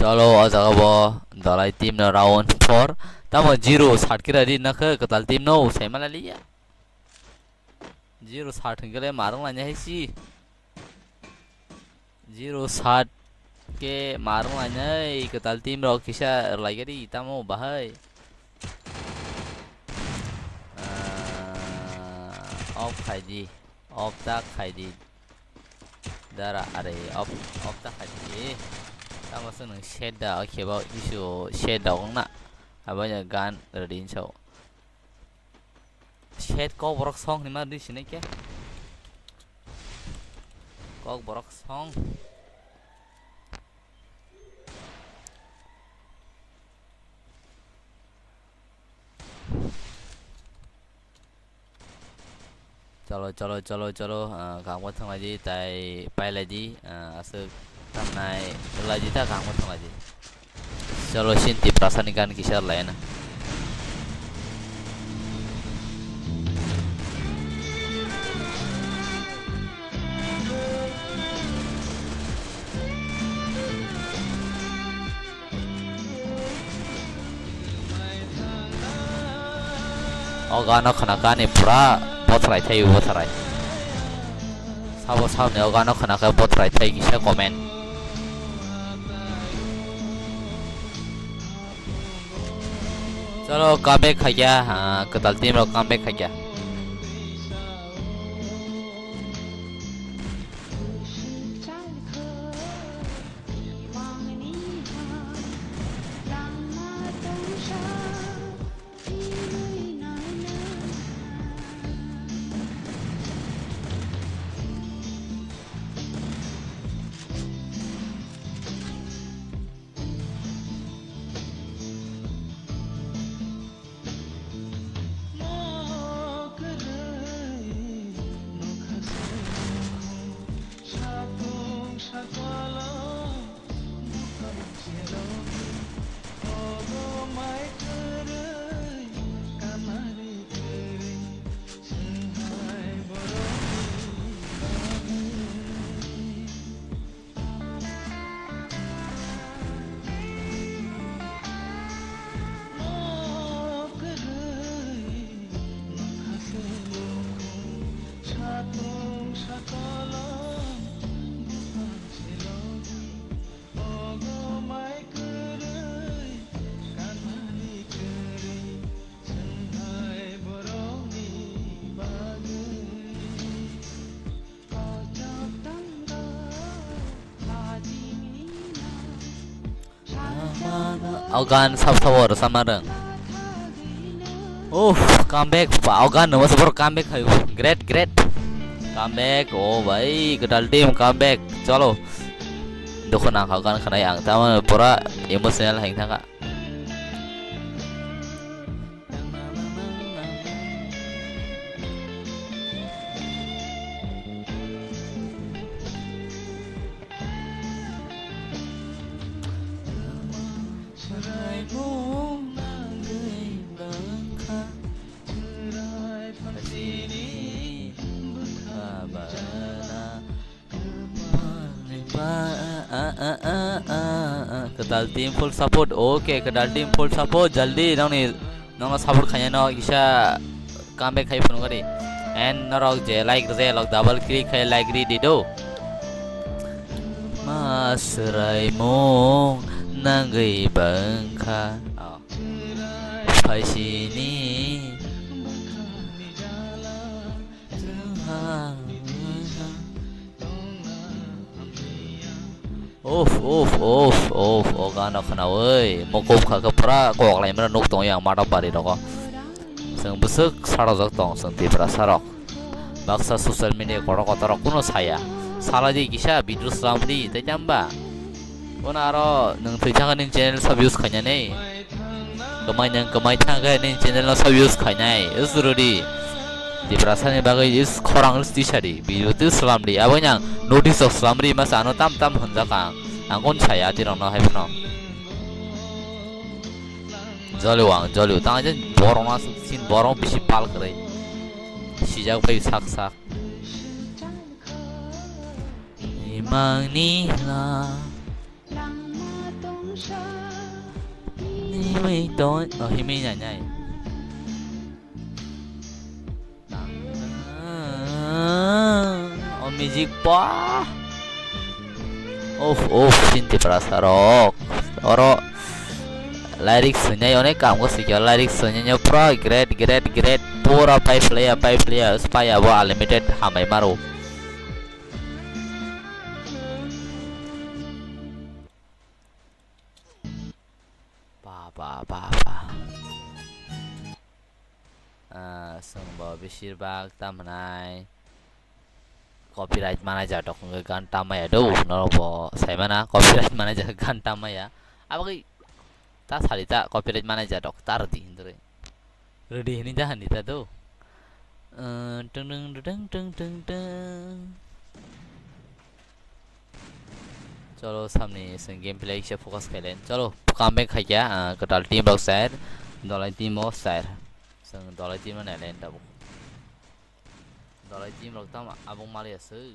Cholo, o jaga bo Dalai team no round four. Tamo zero sat kira di nakhe kwtal team no usai mala liya. Zero sat hingkhe le marung laina hai si. Zero sat ke marung laina hai kwtal team rok kisa rwlai gari tamo bahai. Ah, off khai di. Off tak khai di. Dara, are, off, off ta khai di. Tamo se nang set da, oke ba, isu set da ong na. Abo ya gan ready so. Set kok borok song ni ma di sini ke. Kok borok song. Cholo, cholo, cholo, cholo, ah, kaham khe thanglaidi, tai pailaidi, ah, aswk thangnai, rwlaidi ta kaham khe thanglaidi. Cholo, sini Tiprasani gan kisa rwlaina. O gano khwnakhe ani pura bothrai thai, bothrai. Sabo saboni o gano khwnakhe bothrai thai kisa comment. Cholo, comeback khaikya, ha, kwtal team rok comeback khaikya. O gan sab sabo rwchapna rwng. Uff, comeback, ba, o gan no masa boro comeback hai. Great, great. Comeback, oh bhai, kwtal team comeback. Cholo. Dukhu nangkha o gan khwnai ang, tamo pura emotional hai thangkha. ah, ah, ah, ah. Kwtal team full support. Okay, kwtal team full support. Jaldi nongni, nongno support khainai no kisa comeback khai phunukari. And norok je like rwjak lok double click khai like ri di do. Ma swraimung nangwi bangkha. Oh. Phaisini. Uff, uff, uff, uff, o gano khwnawi mokol kha khe pura kok laimano nuk tongwi ang mata bari rogo. Chwng bwswk sarojak tong chwng Tiprasa rok. Baksa social media kotor kotor rok kuno saya. Salai di kisa video slam di tei tamba. Bono aro nwng thwi thangani channel sub use khainani. Kwmai nwng kwmai thangkhe nini channel no sub use khainai. Is rudi. Tiprasa ni bagwi is khorang is tisari. Video twi slam di. Abo nang notice o slam ri masa ano tam tam hunjak ang. Ang kon saya tirok no hai phano. Jolio ang jolio. Tang je borok no sin borok bisi pal kwrwi. Sijak bai sak sak. Imang ni la. Himwi tong, oh, himwi nai nai. O music pa. Of, of, sin Tiprasa rok. Oro lyrics swnai onek kam go sikya lyrics swnai pura great, great, great. Pura pai player, pai player, spy abo unlimited hamai maro. Ba, ba, ba, ba. Ah, chwng bo besir bak tamnai copyright manai ja tok hwnkhe gan tamaya do, norok bo sai mana copyright manai ja gan tamaya. Abagwi ta sari ta copyright manai ja tok ta rwdi hindure. Rwdi hini da hini ta do. Eh, tung tung tung tung tung tung. Cholo, samni chwng gameplay se focus khailai. Cholo, comeback khaikya, ah, kwtal team rok side. Dolai team o side. Chwng dolai team no nailai tabuk. Dolai team rok tam abong mali aswk.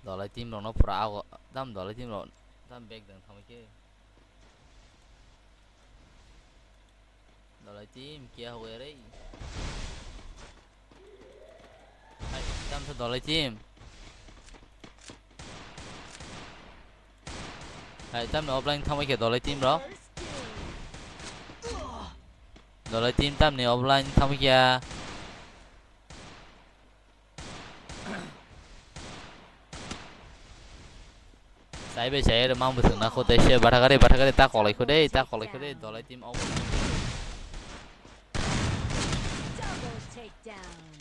Dolai team rok no pura ago, tam dolai team rok tam back dang thangwi khe. Dolai team, kya ho gaya re? Hai, tam sa dolai team. Hai, tam offline thangwi khe dolai team rok. Dolai team tam ni offline thangwi khe. Sai bai sai rw mang bwswk na kho tei se bathakari bathakari ta kolai kho dei ta kolai kho dei dolai team obo. Double takedown.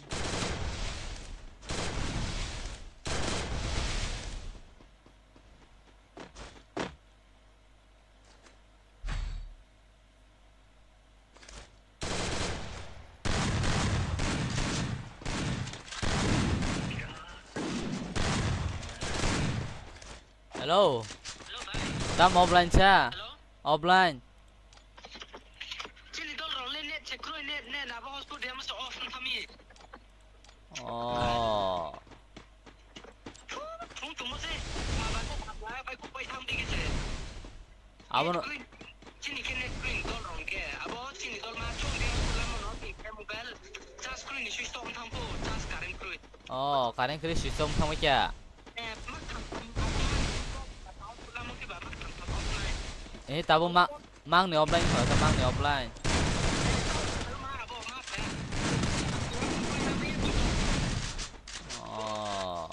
Hello. Hello, bhai. Tam offline cha? Hello? Offline. Chini dol rok le net check kroi, net, net, abo hotspot dia masa off wng thami. Oh. Phung tongmo se, ma ba ko ba bai ko pai thang digi se. Abono. Net kroi, chini khe net kroi dol rong khe. Abo chini dol ma chung dia lama no ni khe mobile charge kroi ni switch off thang pho, charge current kroi. Oh, current kroi switch off thang kya? Eh, ma thang thang off nai. Lama khe ba ma thang thang off nai. Eh, tabo ma. Mangni offline kho, sa mangni offline. Oh.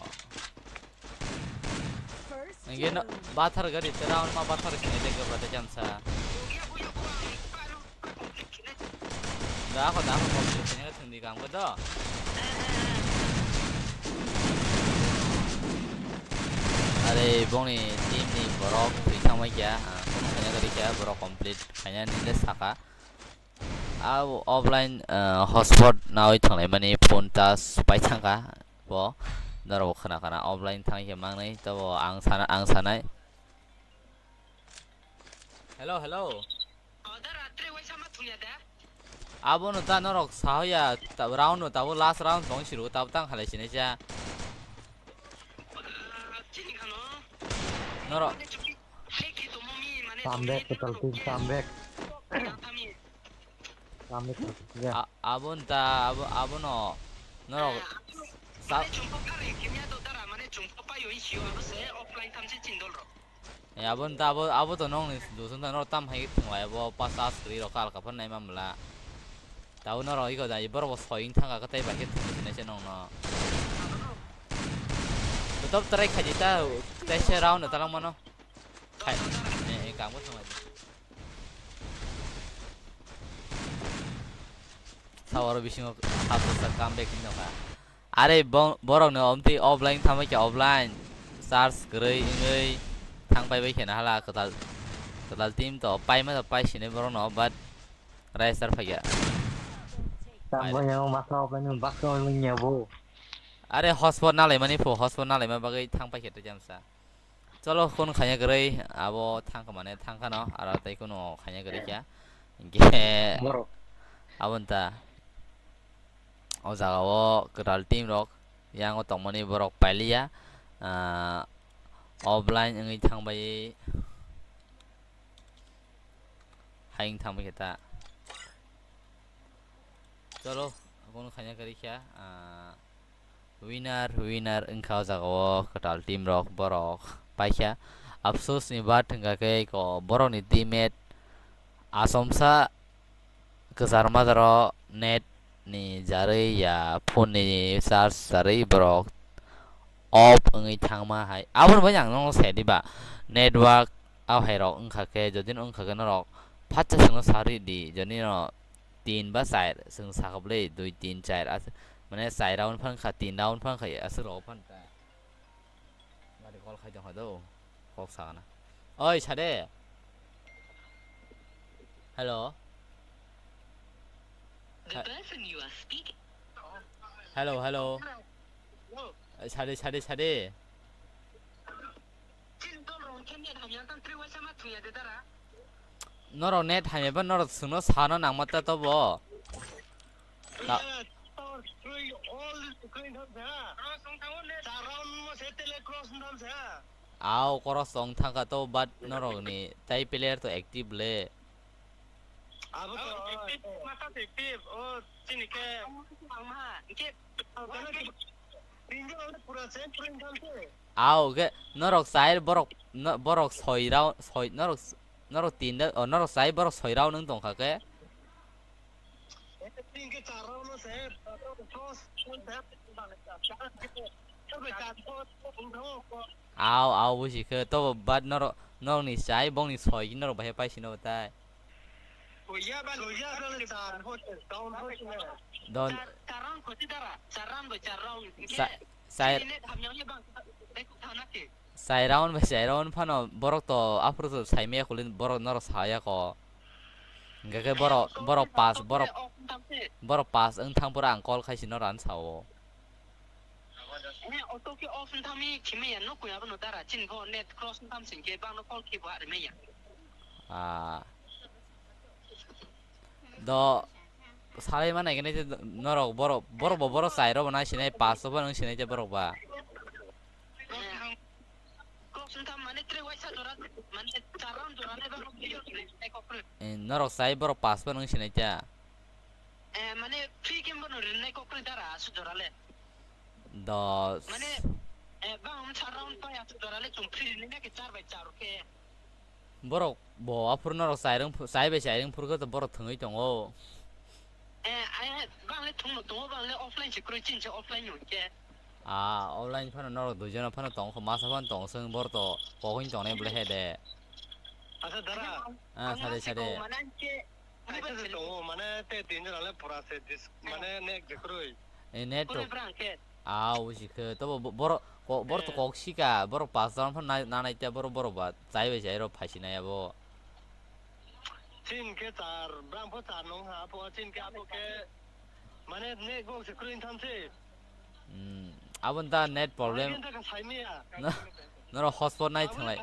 Nge no bathar gari te round ma bathar kine de gabra de jamsa. Da ko da ko complete kine thung di kam ko do. Are bongni team ni borok thwi thangmai kya, ah, kono kanya gari kya borok complete. Kanya nile saka. A offline, ah, hotspot nawi thanglaimani phone charge pai thangkha bo. Norok khna khna offline thangkhe mangnai, tabo ang sana, ang sanai. Hello, hello. Abono ta norok sahoya, ta-, round no tabo last round tong siru, tabo tang khalai sinai cha. Norok. Come back, total team, come back. Come back, yeah. A-, abon ta, abo, abono. Norok. Sa- Eh, abon ta, abo, abo to nongni dusung ta, norok tam hai thwnglai abo, pas as kwrwi rok kal ka phar nai mamla. Tabo norok iko da, borok bo soi wng thangkha, kwtai bai khe thwngwi sinai se nongno. Top try khaidi ta, tei se round no talang mano. Khai, eh, eh, kangbo thangmani. Sawaro bisingo sat sa comeback hinwi nokha. Are bo-, borok no omtwi offline thangbai khe offline. Charge kwrwi wngwi thangpai bai khe na hala kwtal, kwtal team to paima to pai sinai borok no, but Raisar phaiya. Tam bo yang masa offline baksa wngya bo. Are hotspot nalai mani pho, hotspot nalai ma bagwi thang paikhe tei jamsa. Cholo, kun khanya kwrwi abo thang kha mane thang khano, aro tei kuno khanya kwrwi kya. Ge Borok. Abon ta. O jaga o kwtal team rok yang o tongmani borok pailiya. Ah, offline wngwi thangbai. Hayung thangbai khe ta. Cholo, abono khaina kwrwi kha, ah, winner, winner wngkha o jaga o kwtal team rok, borok paikha. Afsus ni bat wngkha khe iko borok ni teammate Asomsa kwchar majaro net ni jarwi ya phone ni charge charwi borok off wngwi thangma hai. Aboni bagwi ang nono sai diba, network o hai rok wngkha khe, jodi no wngkha khe norok phatsa chwngno sa rw di, jodi no tin ba char chwng sa kha bwle, dui, tin, char, as-, mane char round phan kha, tin round phan kha, aswk rok phan ta. Mari call khai tong kha do, kok sa na. Oi, sade. Hello. The person you are speaking. Hello, hello. Hello. Eh, sade, sade, sade. Chini dol rong khe net hamya tang twi waisa ma thwiya de dara. Norok net hamya ba norok chwngno sana nangma ta tobo. Ta- Iya, tower screen, all screen tham sa. Cross wng thango net. Char round mo se tele cross wng tham sa. Aw, cross wng thangkha to, but norok ni tai player to active le. Abo to, oh, active, masa active, oh, chini khe. Ang ma, ang ma, hingke. Ang ma, tinggal pura same screen tham se. Aw, khe norok char borok, no-, borok soi round, soi, norok, norok tin da, oh, norok char borok soi round wng tongkha khe. Aw, aw, buji khe, to, but norok, norokni char, bongni soi, norok bahai paisino tai. Don. Sa-, sa-, Chai round bai chai round phano borok to aphuru to saimaya kulin borok norok saya ko. Hingke khe borok, borok pass, borok, borok pass wng thang pura ang call khaisi norok ang sao. Ah. Do salai ma nai khe norok borok, borok bo borok chai rok bo nai sinai, pass rok bo nang sinai je borok ba. Eh, norok chai borok pass bo nang sinai ta. Eh, mane free game bo no rinai kok dara asu jora le. Dos. Mane, eh, bang um char round pai asu jora le chung free rinai na ke char bai char ke. Borok bo aphuru norok chai rwng phu-, chai bai chai rwng phuru khe to borok thwngwi tongo. Eh, ai, bang le thwngno tongo, bang le offline se kwrwi, chini se offline no hwnkhe. Ah, offline phano norok duijon phano tongo, masa phano tongo, chwng borok to kok wng tongnai bwlai he de. Acha dara. Ah, sade, sade. Mane hwnkhe, Kaisa se tongo, mane te tin jora le pura se dis-, mane nek je kwrwi. Eh, net kwrwi to. Bwrang khe. Ah, buji khe. Tobo bo-, borok ko-, borok to kok sika, borok pas jon phano nai-, nanai te borok, borok ba chai bai chai rok phai sinai abo. Chin khe char, bwrang pho char nong ha pho, chin khe abo khe mane nek bok se kwrwi tham se. Hmm, aboni ta net problem. Norok hotspot nai thwnglai.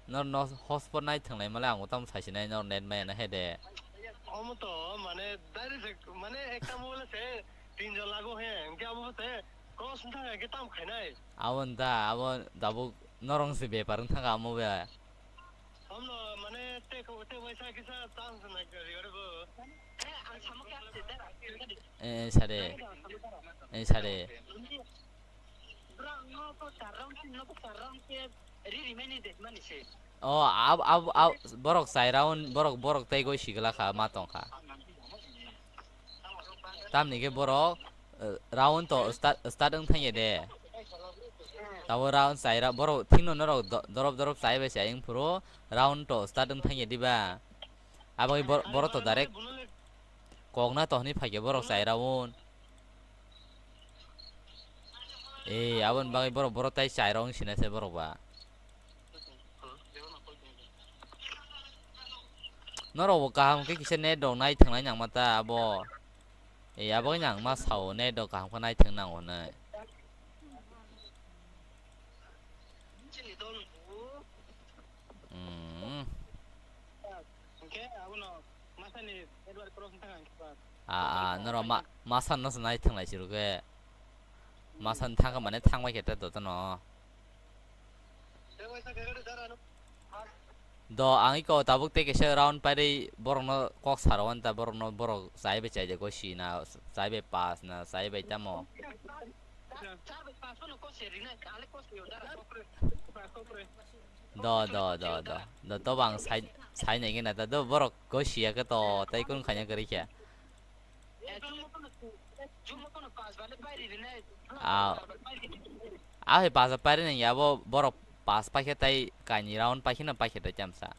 Norok hotspot nai thwnglai male ang utam sai sinai norok net maya na he de. Omo to mane direct mane ekta mobile se tin jon lago he, hwnkhe abo se cross wng thang khe tam khainai. Aboni ta abo dabuk Norong se bepar wng thangkha amo be. Omno mane tei ko tei waisa kisa chance nai gari gari bo. Eh, ang samo khe ang se dara. Eh, sare. Eh, sare. Bro, ang no ko char round, no ko char round ke ri ri mani de mani se. Oh, ab, ab, ab, borok chai round, borok, borok tei goi sigla kha, ma tong kha. Tamni khe borok, eh, round to start, start wng thangya de. Tabo round chai ra, borok thikno norok do-, dorop dorop chai bai chai wng phuru round to start wng thangya diba. Aboni bor-, borok to direct kokna to hwnwi phaikhe borok chai round. Eh, aboni bagwi borok, borok tai chai round sina se borok ba. Norok bo kaham khe kisa net rok nai thwngnai nangma ta abo. E, abo wngya ang ma sao net rok kaham khe nai thwng nango hwnwi. Hmm. A, a, norok ma, ma san no se nai thwnglai si rw khe. Ma san thang khe mane thang bai khe ta do tano. Do, ang iko tabuk tei kaisa round pairwi borokno kok saro wanta, borokno borok chai bai chai de goi si na, chai bai pass na, chai bai tamo. Do, do, do, do. Do, to bang sai, sai nai gina ta do borok goi si ya khe to tei kun khanya kwrwi khe. Ah. Ah, hai pass pairi nang ya, bo borok pass paikhe tai kaini round paikhe no paikhe tai chamsa.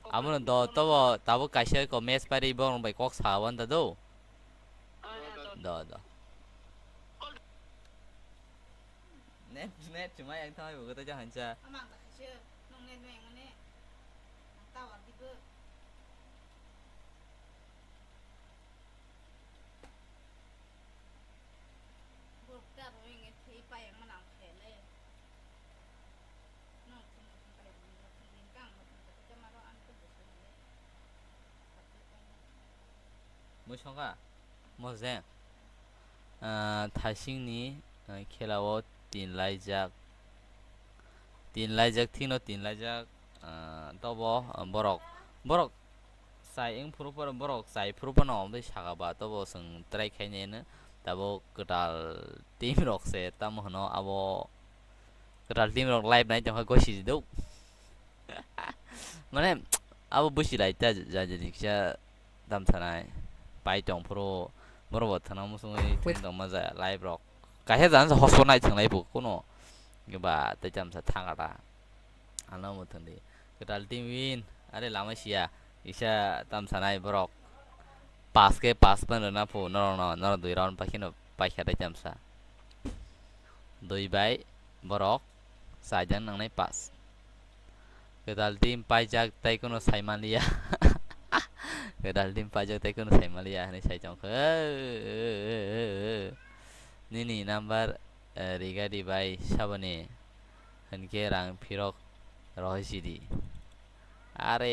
Abono do tobo tabuk kaisa ko match pairi borok bai kok sa wanta do. Do, do. Net, net chumai ang thangwi bo kota jahanja. Mui songkha? Mose? Ah, thaisingni, ah, khelao tin laijak. Tin laijak, thino tin laijak, ah, tobo, ah, borok, borok chai wng phuru phano, borok chai phuru phano omo twi saka ba, tobo chwng try khainai hwno. Tabuk kwtal team rok se tamo hwno abo, kwtal team rok live nai tongkha gosi duk. Mane abo busi lai ta ja-, ja-, jani kisa tam sanai. Pai tong phuru borok bo thana musungwi thwng tongma ja live rok. Kaisa jani hotspot nai thwnglai bo kuno. Ba tei tamsa thangata. Ano mo thwngdi. Kwtal team win. Are lama siya. Isa tam sanai borok. Pass khe pass pan rwna phu norok no. Norok dui round pakhino paikha tei tamsa. Dui bai borok. Saijak nangnai pass. Kwtal team paijak tei kuno sai manliya. Kwtal team paijak tei kuno sai manliya hinwi sai tongkha. Nini number, eh, riga di bai saboni. Hinkhe rang phirok rohoi sidi. Are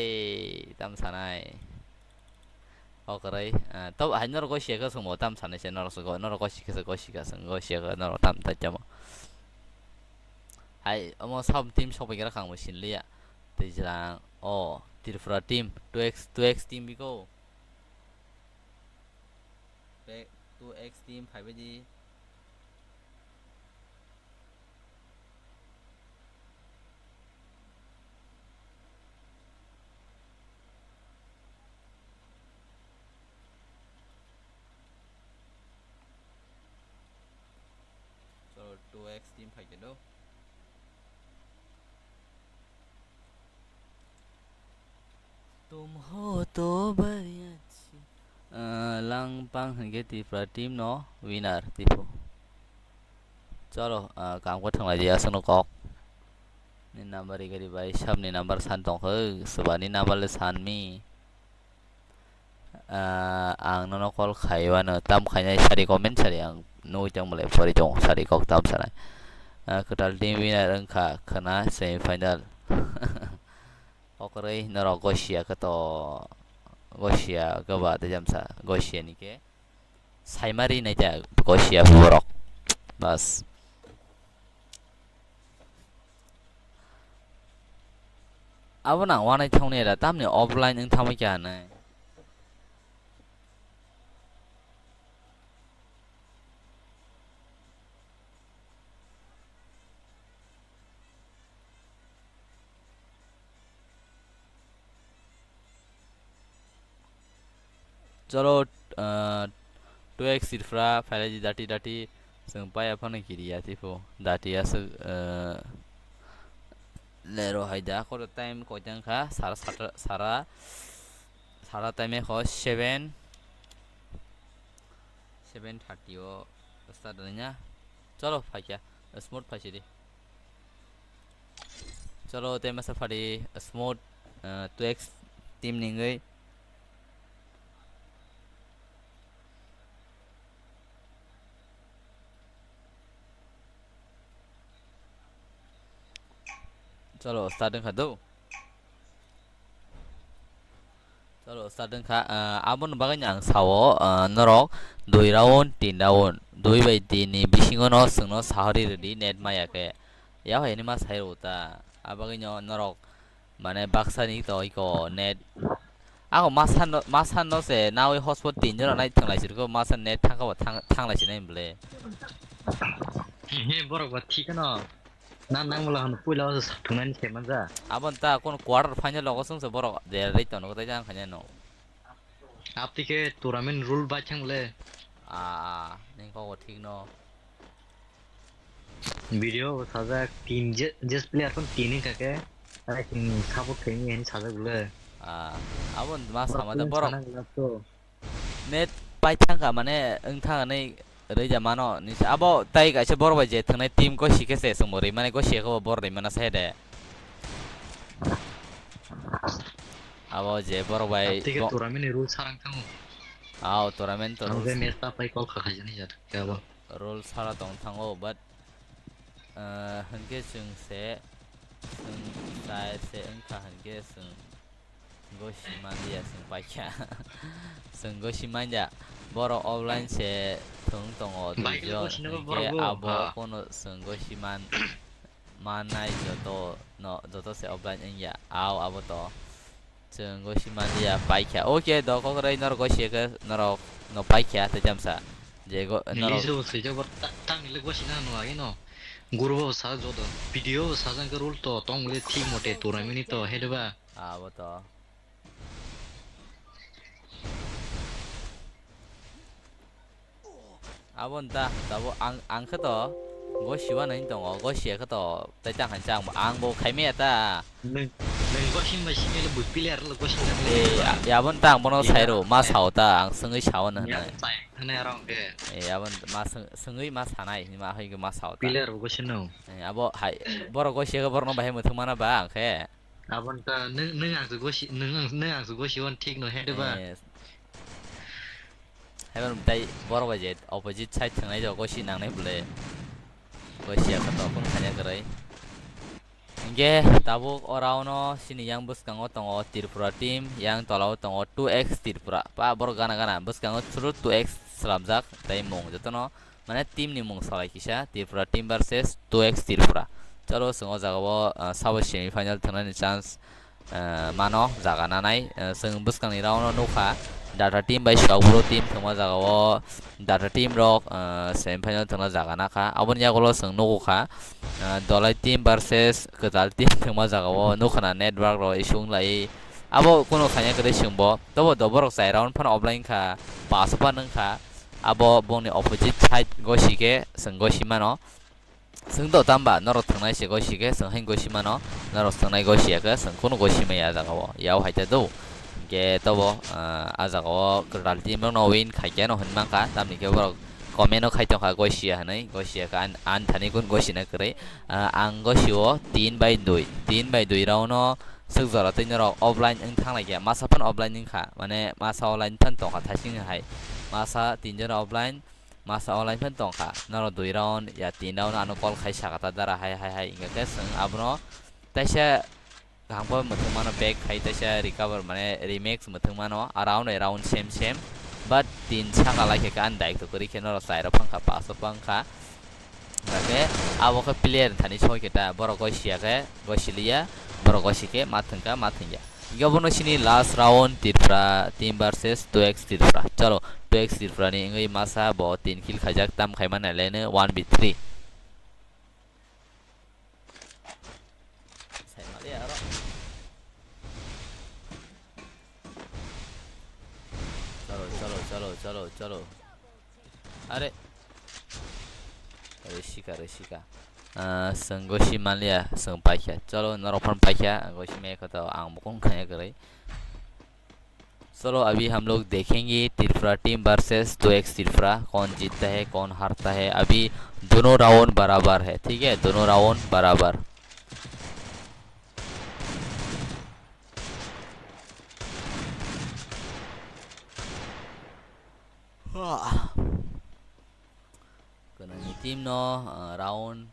tam sanai. O kwrwi, ah, to hai norok goi siya khe chwngbo tam sanai se norok se goi, norok goi sikhe se goi sika se goi siya khe norok tam tai tamo. Hai omo sab team sok bai gra kang bo sinliya. Twijlang o Tripura team, two X, two X team biko. Two X team phai bai di. Cholo, two X team phai khe do. Tum ho to bhai achi. Ah, Langpang hinkhe Tripura team no winner tipo. Cholo, ah, kam khe thanglai di aswkno kok. Ni number igari bai, sabni number san tongkha, swbani number le sanmi. Ah, ang nono call khaiwano, tam khainai sari comment sari ang nugui tong bole pori tong sari kok tam sanai. Ah, kwtal team winner wngkha khwna semi final. Okroi norok gosia khe to gosia goba tei jamsa gosia ni khe saimari nai ta gosia borok bas. Abo nang wanai thangni era tamni offline wng thangma kya hinwi. Cholo, ah, two X Tripura, phailai di dati dati, chwng paiya phano kiriya, tipo, dati aswk, ah, lero hai da, koro time koitang kha, sara satra, sara, sara time kho seven, seven thirty o start wngya. Cholo, phaikya, smooth phaisidi. Cholo, tei masa phadi smooth, ah, two X team ni wngwi. Cholo, start wngkha do. Cholo, start wngkha, ah, aboni bagwi ang sao, ah, norok dui round, tin round, dui bai tin ni bisingo no chwngno sahori rwdi net maya khe. Yao hai hinwi ma sai rw ta. Abagwi no norok mane baksa ni to iko net. Ako ma san no, ma san no se nawi hotspot tin jora nai thang lai sirko ma san net thang ka thang, thang lai sinai bole. He, borok ba thik no. Na nang mula hwn puila o sa thungnani se manja. Abon ta kon quarter final logo sung se borok de rei tono tai jang khanya no. Apti khe tournament rule bai thang le. Ah, ning ko thik no. Video bo sajak tin je, je player kon tin wngkha khe, ai tin support khaini hen sajak le. Ah, abon ma sama da borok. Net pai thangkha mane wng thangani rwija mano nisa abo tai kaisa borok bai je thangnai team ko sikhe se songbo rwi mane ko sikhe bo borok rwi mana sai de. Abo je borok bai Tei bo- tournament ni rule sarang thango. Ao tournament to Ang rules. Match ta pai call kha khaijani jat khe abo. Rules sara tong thango, but, ah, hwnkhe chwng se, chwng chai se wngkha hwnkhe chwng gosi manliya, chwng paikha. Chwng gosi manya. Borok offline se thwng tongo, Bai duijon, gosi nogo hwnkhe borok bo. Abo Ha. Kono chwng gosi man, mannai joto no, joto se offline wngya. Ao abo to. Chwng gosi manliya paikha. Oke, do kokroi norok gosi khe norok no paikha tei tamsa. Je go, norok Release o swijak bo ta-, tamni le gosi na nung agi no. Guru bo sa joto. Video bo sajang khe rule to tong le thik mote tournament ni to hede ba. Abo to. Abo nta, tabuk ang, ang khe to gosi uanani tongo, gosi ya khe to tei tang hai chang bo, ang bo khai maya ta. Nung, nung gosi bai simi le bui player le gosi na le. Eh, ya, ya abo nta ang bono Eh, sai ro, ma eh. Sao ta, ang swngwi sao na Yang hwnai. Sai hwnai arong khe. Eh, abo nta ma swng-, swngwi ma sanai, ma hai khe ma sao ta. Player bo gosi no. Eh, abo hai, borok gosi ya khe borok no bahai muthung mana ba ang khe. Abo nta nung, nung ang se gosi, nung, nung ang se gosi wan thik no he de ba. Eh, Haiban tai borok bai je opposite side thangnai jago gosi nangnai bole. Gosi ya khe to phone khanya kwrwi. Hingke tabuk o round o chini yang bwskango tongo Tripura team, yang tola o tongo two X Tripura. Pa borok gana gana bwskango through two X slamjak tai mung jotono mane team ni mung salai kisa Tripura team versus two X Tripura. Chalo chwng o jaga o, ah, sabo semi final thangnani chance ah, mano jaga nanai. Ah, chwng bwskangni round o nukha Data team bai Sokbro team thwngma jaga o Data team rok, ah, semi final thwngna jaga nakha. Aboni yagulo chwng nukha, ah, Dolai team versus Kwtal team thwngma jaga o nukha na network rok issue wnglai. Abo kunu khaina kwrwi chwngbo tobo do borok chai round phano offline kha, pass o phano wngkha. Abo bongni opposite side gosi khe chwng gosi mano. Chwng do tamba norok thwngnai se gosi khe chwng haino gosi mano, norok thwngnai gosi ya khe chwng kunu gosi maya a jaga o, yao hai ta do. Hingke tobo, ah, a jaga o kwtal team rok no win khai khe no hwn mankha, tamni khe borok comment o khai tongkha gosi ya hwnwi, gosi ya khe an, an thani kunu gosi na kwrwi. Ah, ang gosi o tin bai dui, tin bai dui round o swk jora twi norok offline wng thang lai khe, masa phano offline wng kha, mane masa online phano tong kha thasing hai, masa tin jora offline. Masa online phano tong kha. Norok dui round ya tin round ano call khai saka ta dara hai, hai, hai. Hingkha khe chwng abono taisa kaham khe mwthwng mano back khai taisa recover mane remix mwthwng mano. A round, a round same, same. But tin saka lai khe ani daikto kwrwi khe norok chai rok phang kha, pass rok phang kha. Hwnkhe abo khe player thani soi khe ta, borok goi siya khe goi siliya, borok goi si khe ma thwngkha, ma thwngya. Hwnkhe obono sini last round Tripura team versus two X Tripura. Chalo, two X Tripura ni wngwi masa bo tin kill khaijak, tam khaima nailai no one v three. Sai maliya aro. Chalo, chalo, chalo, chalo, chalo. Are. Rishika, Rishika. Ah, chwng gosi maliya, chwng paikha. Chalo, norok phano paikha, gosi maya koto ang bukung khaya kwrwi. चलो, अभी हम लोग देखेंगे Tripura team versus two x Tripura, कौन जीतता है, कौन हारता है। अभी दोनों राउंड बराबर है, ठीक है, दोनों राउंड बराबर। Kwnwini team no, ah, round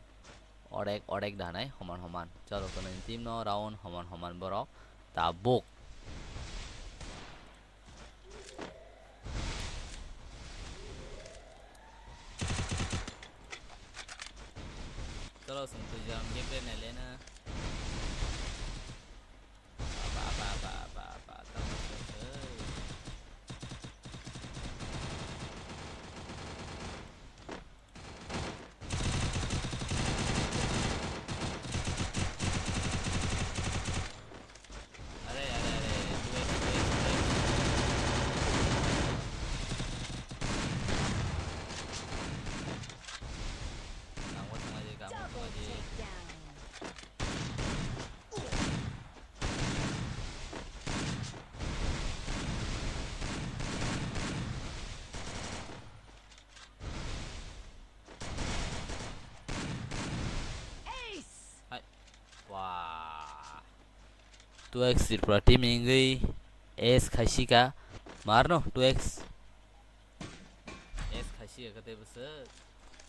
odek odek danai homan homan. Chalo, kwnwini team no round homan homan borok tabuk. Chalo, chwng twijlang gameplay nailena. Ba, ba, ba, ba, ba, ba, tamo se, eh. Are, are, are, are, two X, two X, two X. Nangbo thanglaidi, gangbo thanglaidi. Hai. Wah. Two X Tripura team wngwi ace khaisika. Marno two X. Ace khaisika kate bwswk.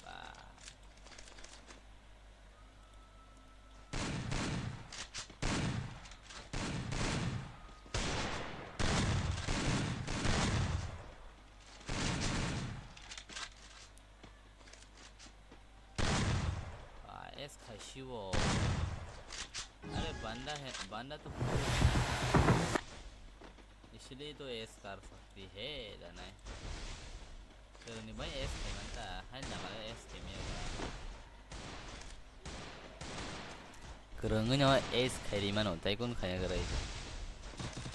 Ba. Ah, ace khaisio. Are banda hai, banda to इसलिए तो ace कर सकती है danai. Kwrwngni bai ace khaimanta, hai nangale ace khaimaya ba. Kwrwngwino ace khairi mano, tai kun khaya kwrwi.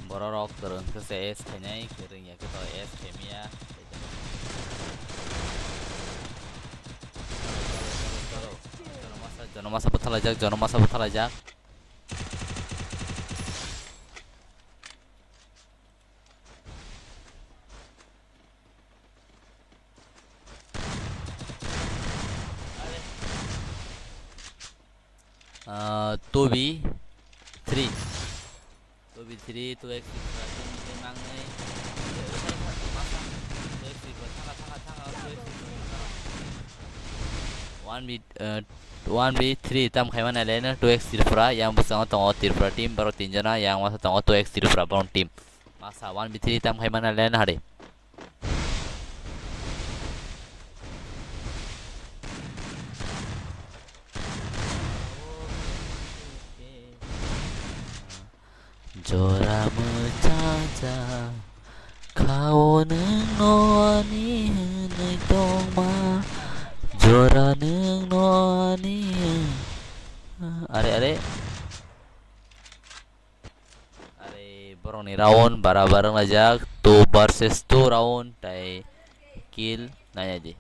Bororok kwrwng khe se ace khainai, kwrwngya khe to ace khaimaya. Jonomasa, jonomasa bwthalaijak, jonomasa bwthalaijak. Ah, two v three. Two v three, two x three, mangnai. One v, uh, one v three tam khaima nailai no two x Tripura, yang bwskango tongo Tripura team, borok tinjona, yang masa tongo two x Tripura, borok team. Masa one v three tam khaima nailai no hade. Jora mwchajak khao nwngno ani hwnwi tongma, jora nwngno ani hwn-, are, are. Are, borokni round barabar wnglaijak, two versus two round, tai kill naiya di.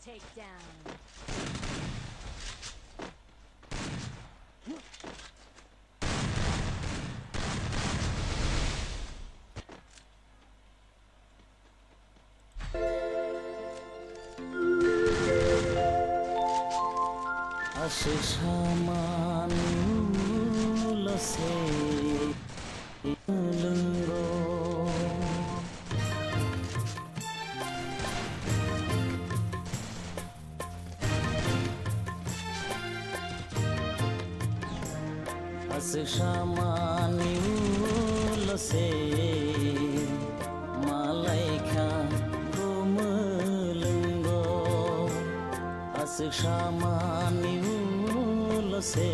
Takedown. Aswk samani ulo se lwngo. Aswk samani ulo se malaikha kumulwngo. Aswk samani ulo se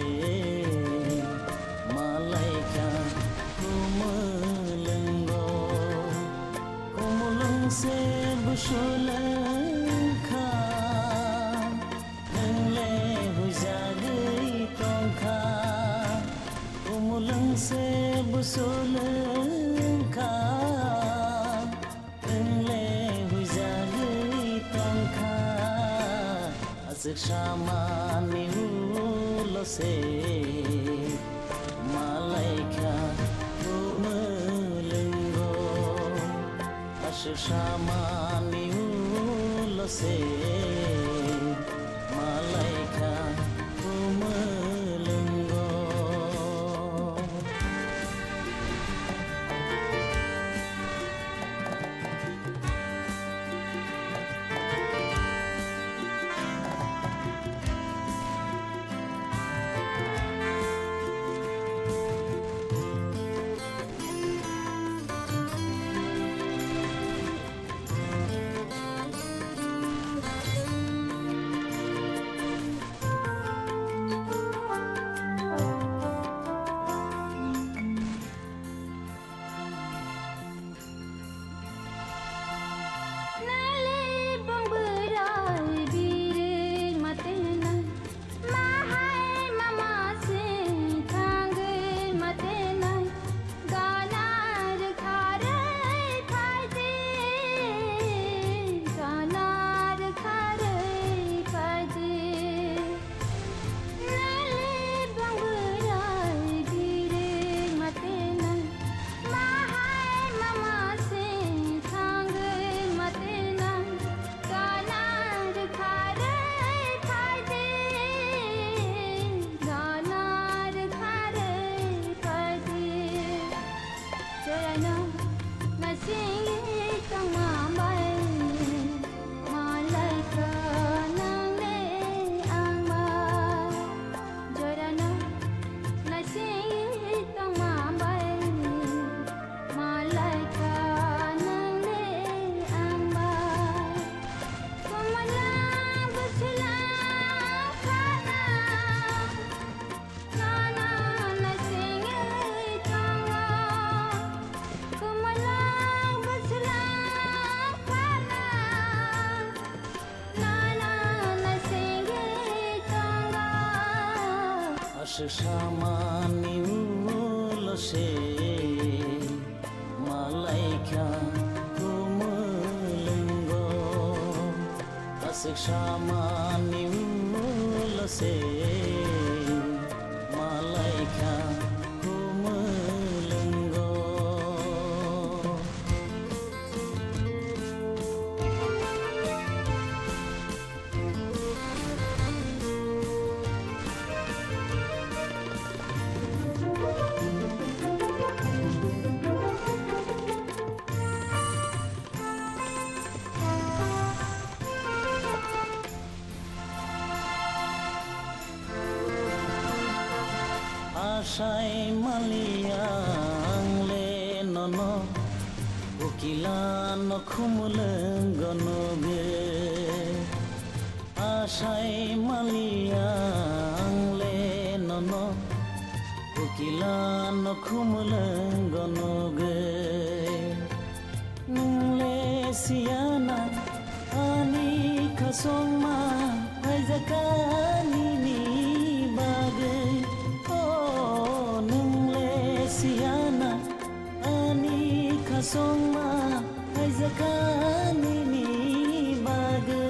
malaikha kumulwngo. Kumulwng se busulwngkha, nwng le huijagwi tongkha. Kumulwng se busulwngkha, nwng le huijagwi tongkha. Aswk samani ulo se malaikha kumulwngo. Aswk samani ulo se malaikha kumulwngo. Nale bong bwrwi birwi ma tenai, ma hai ma ma se thangwi ma tenai, gana rwkharwi phaidi, gana rwkharwi phaidi. Nale bang bwrwi birwi ma tenai, ma hai ma ma se thangwi ma tenai, gana rwkharwi phaidi, gana rwkharwi phaidi. Jorano naisingwi tongma bai, malaikha nang le ang bai. Jorano naisingwi tongma bai, malaikha nang le ang bai. Kumulwng busulwng khana. Nana naisingwi tongo, kumulwng busulwng khana. Nana naisingwi tongo. Aswk samani ulo se malaikha kumulwngo. Aswk samani ulo se malaikha kumulwngo. Asai maliya ang le nono, ukila no khumulwng gonogwi. Asai maliya ang le nono, ukila no khumulwng gonogwi. Nwng le siyana ani khasongma phaijak nini bagwi. O nwng le siyana ani khasongma phaijak nini bagwi.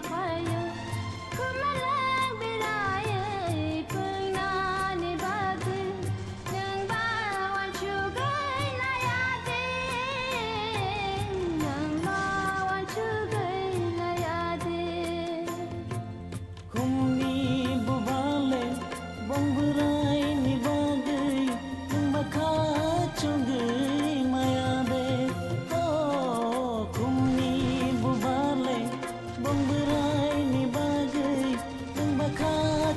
Phaio, kumaleng biraiwi pwngnani bagwi, nwng ba uansugwi naya de, nwng ba uansugwi naya de. Khumni bubale bong bwraini bagwi nwng bakha chungwi maya de. O khumni bubale bong bwraini bagwi nwng bakha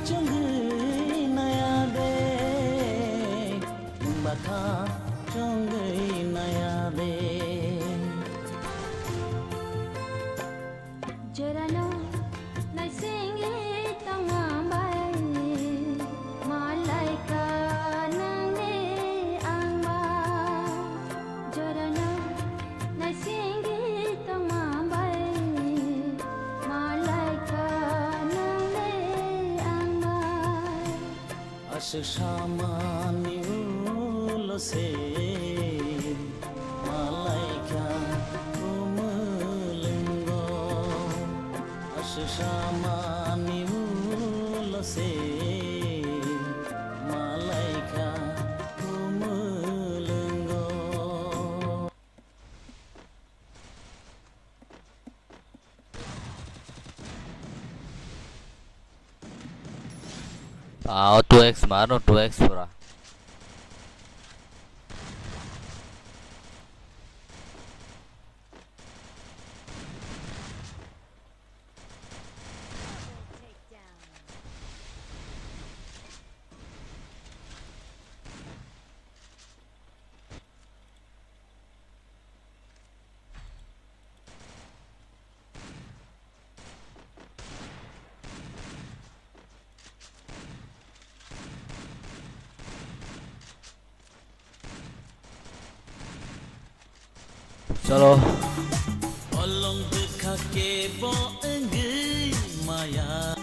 chungwi naya de. Nwng bakha chungwi naya de. Jorano naisingwi tongma bai, malaika nangni angba. Jorano naisingwi tongma bai, malaika nangni angba. Aswk samani ulo se malaikha kumulwngo. Aswk samani ulo se malaikha kumulwngo. Ah, two X mano, two X pura. Chalo. Olong bwkha kebo wngwi maya.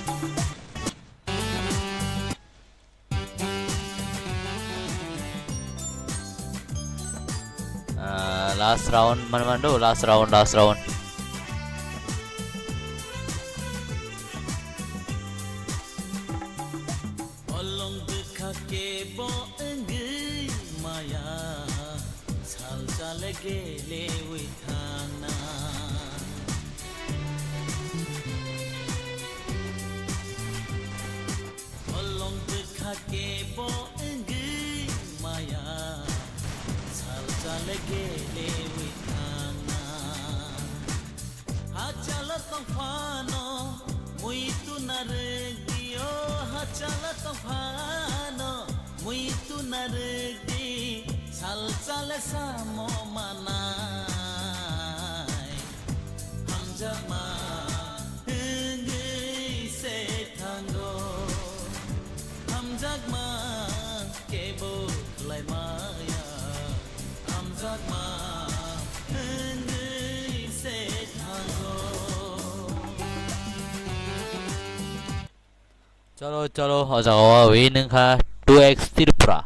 Ah, last round, man, man, do, last round, last round. Olong bwkha kebo wngwi maya, sal chale gelewi thangna. Olong bwkha kebo wngwi maya, sal chale gelewi thangna. Hachalo tongphano muitu narwkdi, o hachalo tongphano muitu narwkdi, sal chale samo manai. Hamjakma wngwi se thango. Hamjakma kebo khlai maya, hamjakma wngwi se thango. Chalo, chalo, o jaga o win wngkha two X Tripura.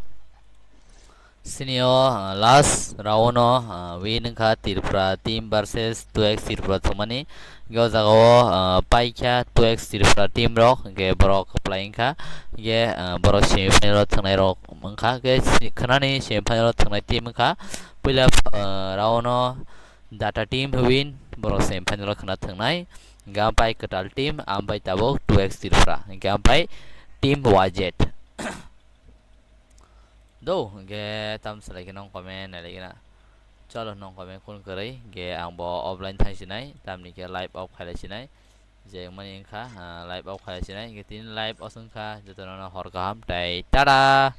Sini o, ah, last round o, ah, win wngkha Tripura team versus two X Tripura thwngmani. Hwnkhe o jaga o, ah, paikha two X Tripura team rok, hwnkhe borok kwplai wngkha, hwnkhe, ah, borok semi final o thwngnai rok wngkha, hwnkhe si-, khwnani semi final o thwngnai team wngkha. Puila, ah, round o Data team win, borok semi final o khwna thwngnai, hwnkhe ampai kwtal team, ampai tabuk two X Tripura, hwnkhe ampai team Y Z. Do, hwnkhe tam salai khe nong comment nai lai khe na. Chalo, nong comment khun kwrwi, hwnkhe ang bo offline thang sinai, tamni khe live off khailai sinai. Je mani wngkha, ah, live off khailai sinai, hwnkhe tini live off wngkha, jotono no hor kaham, tei tada!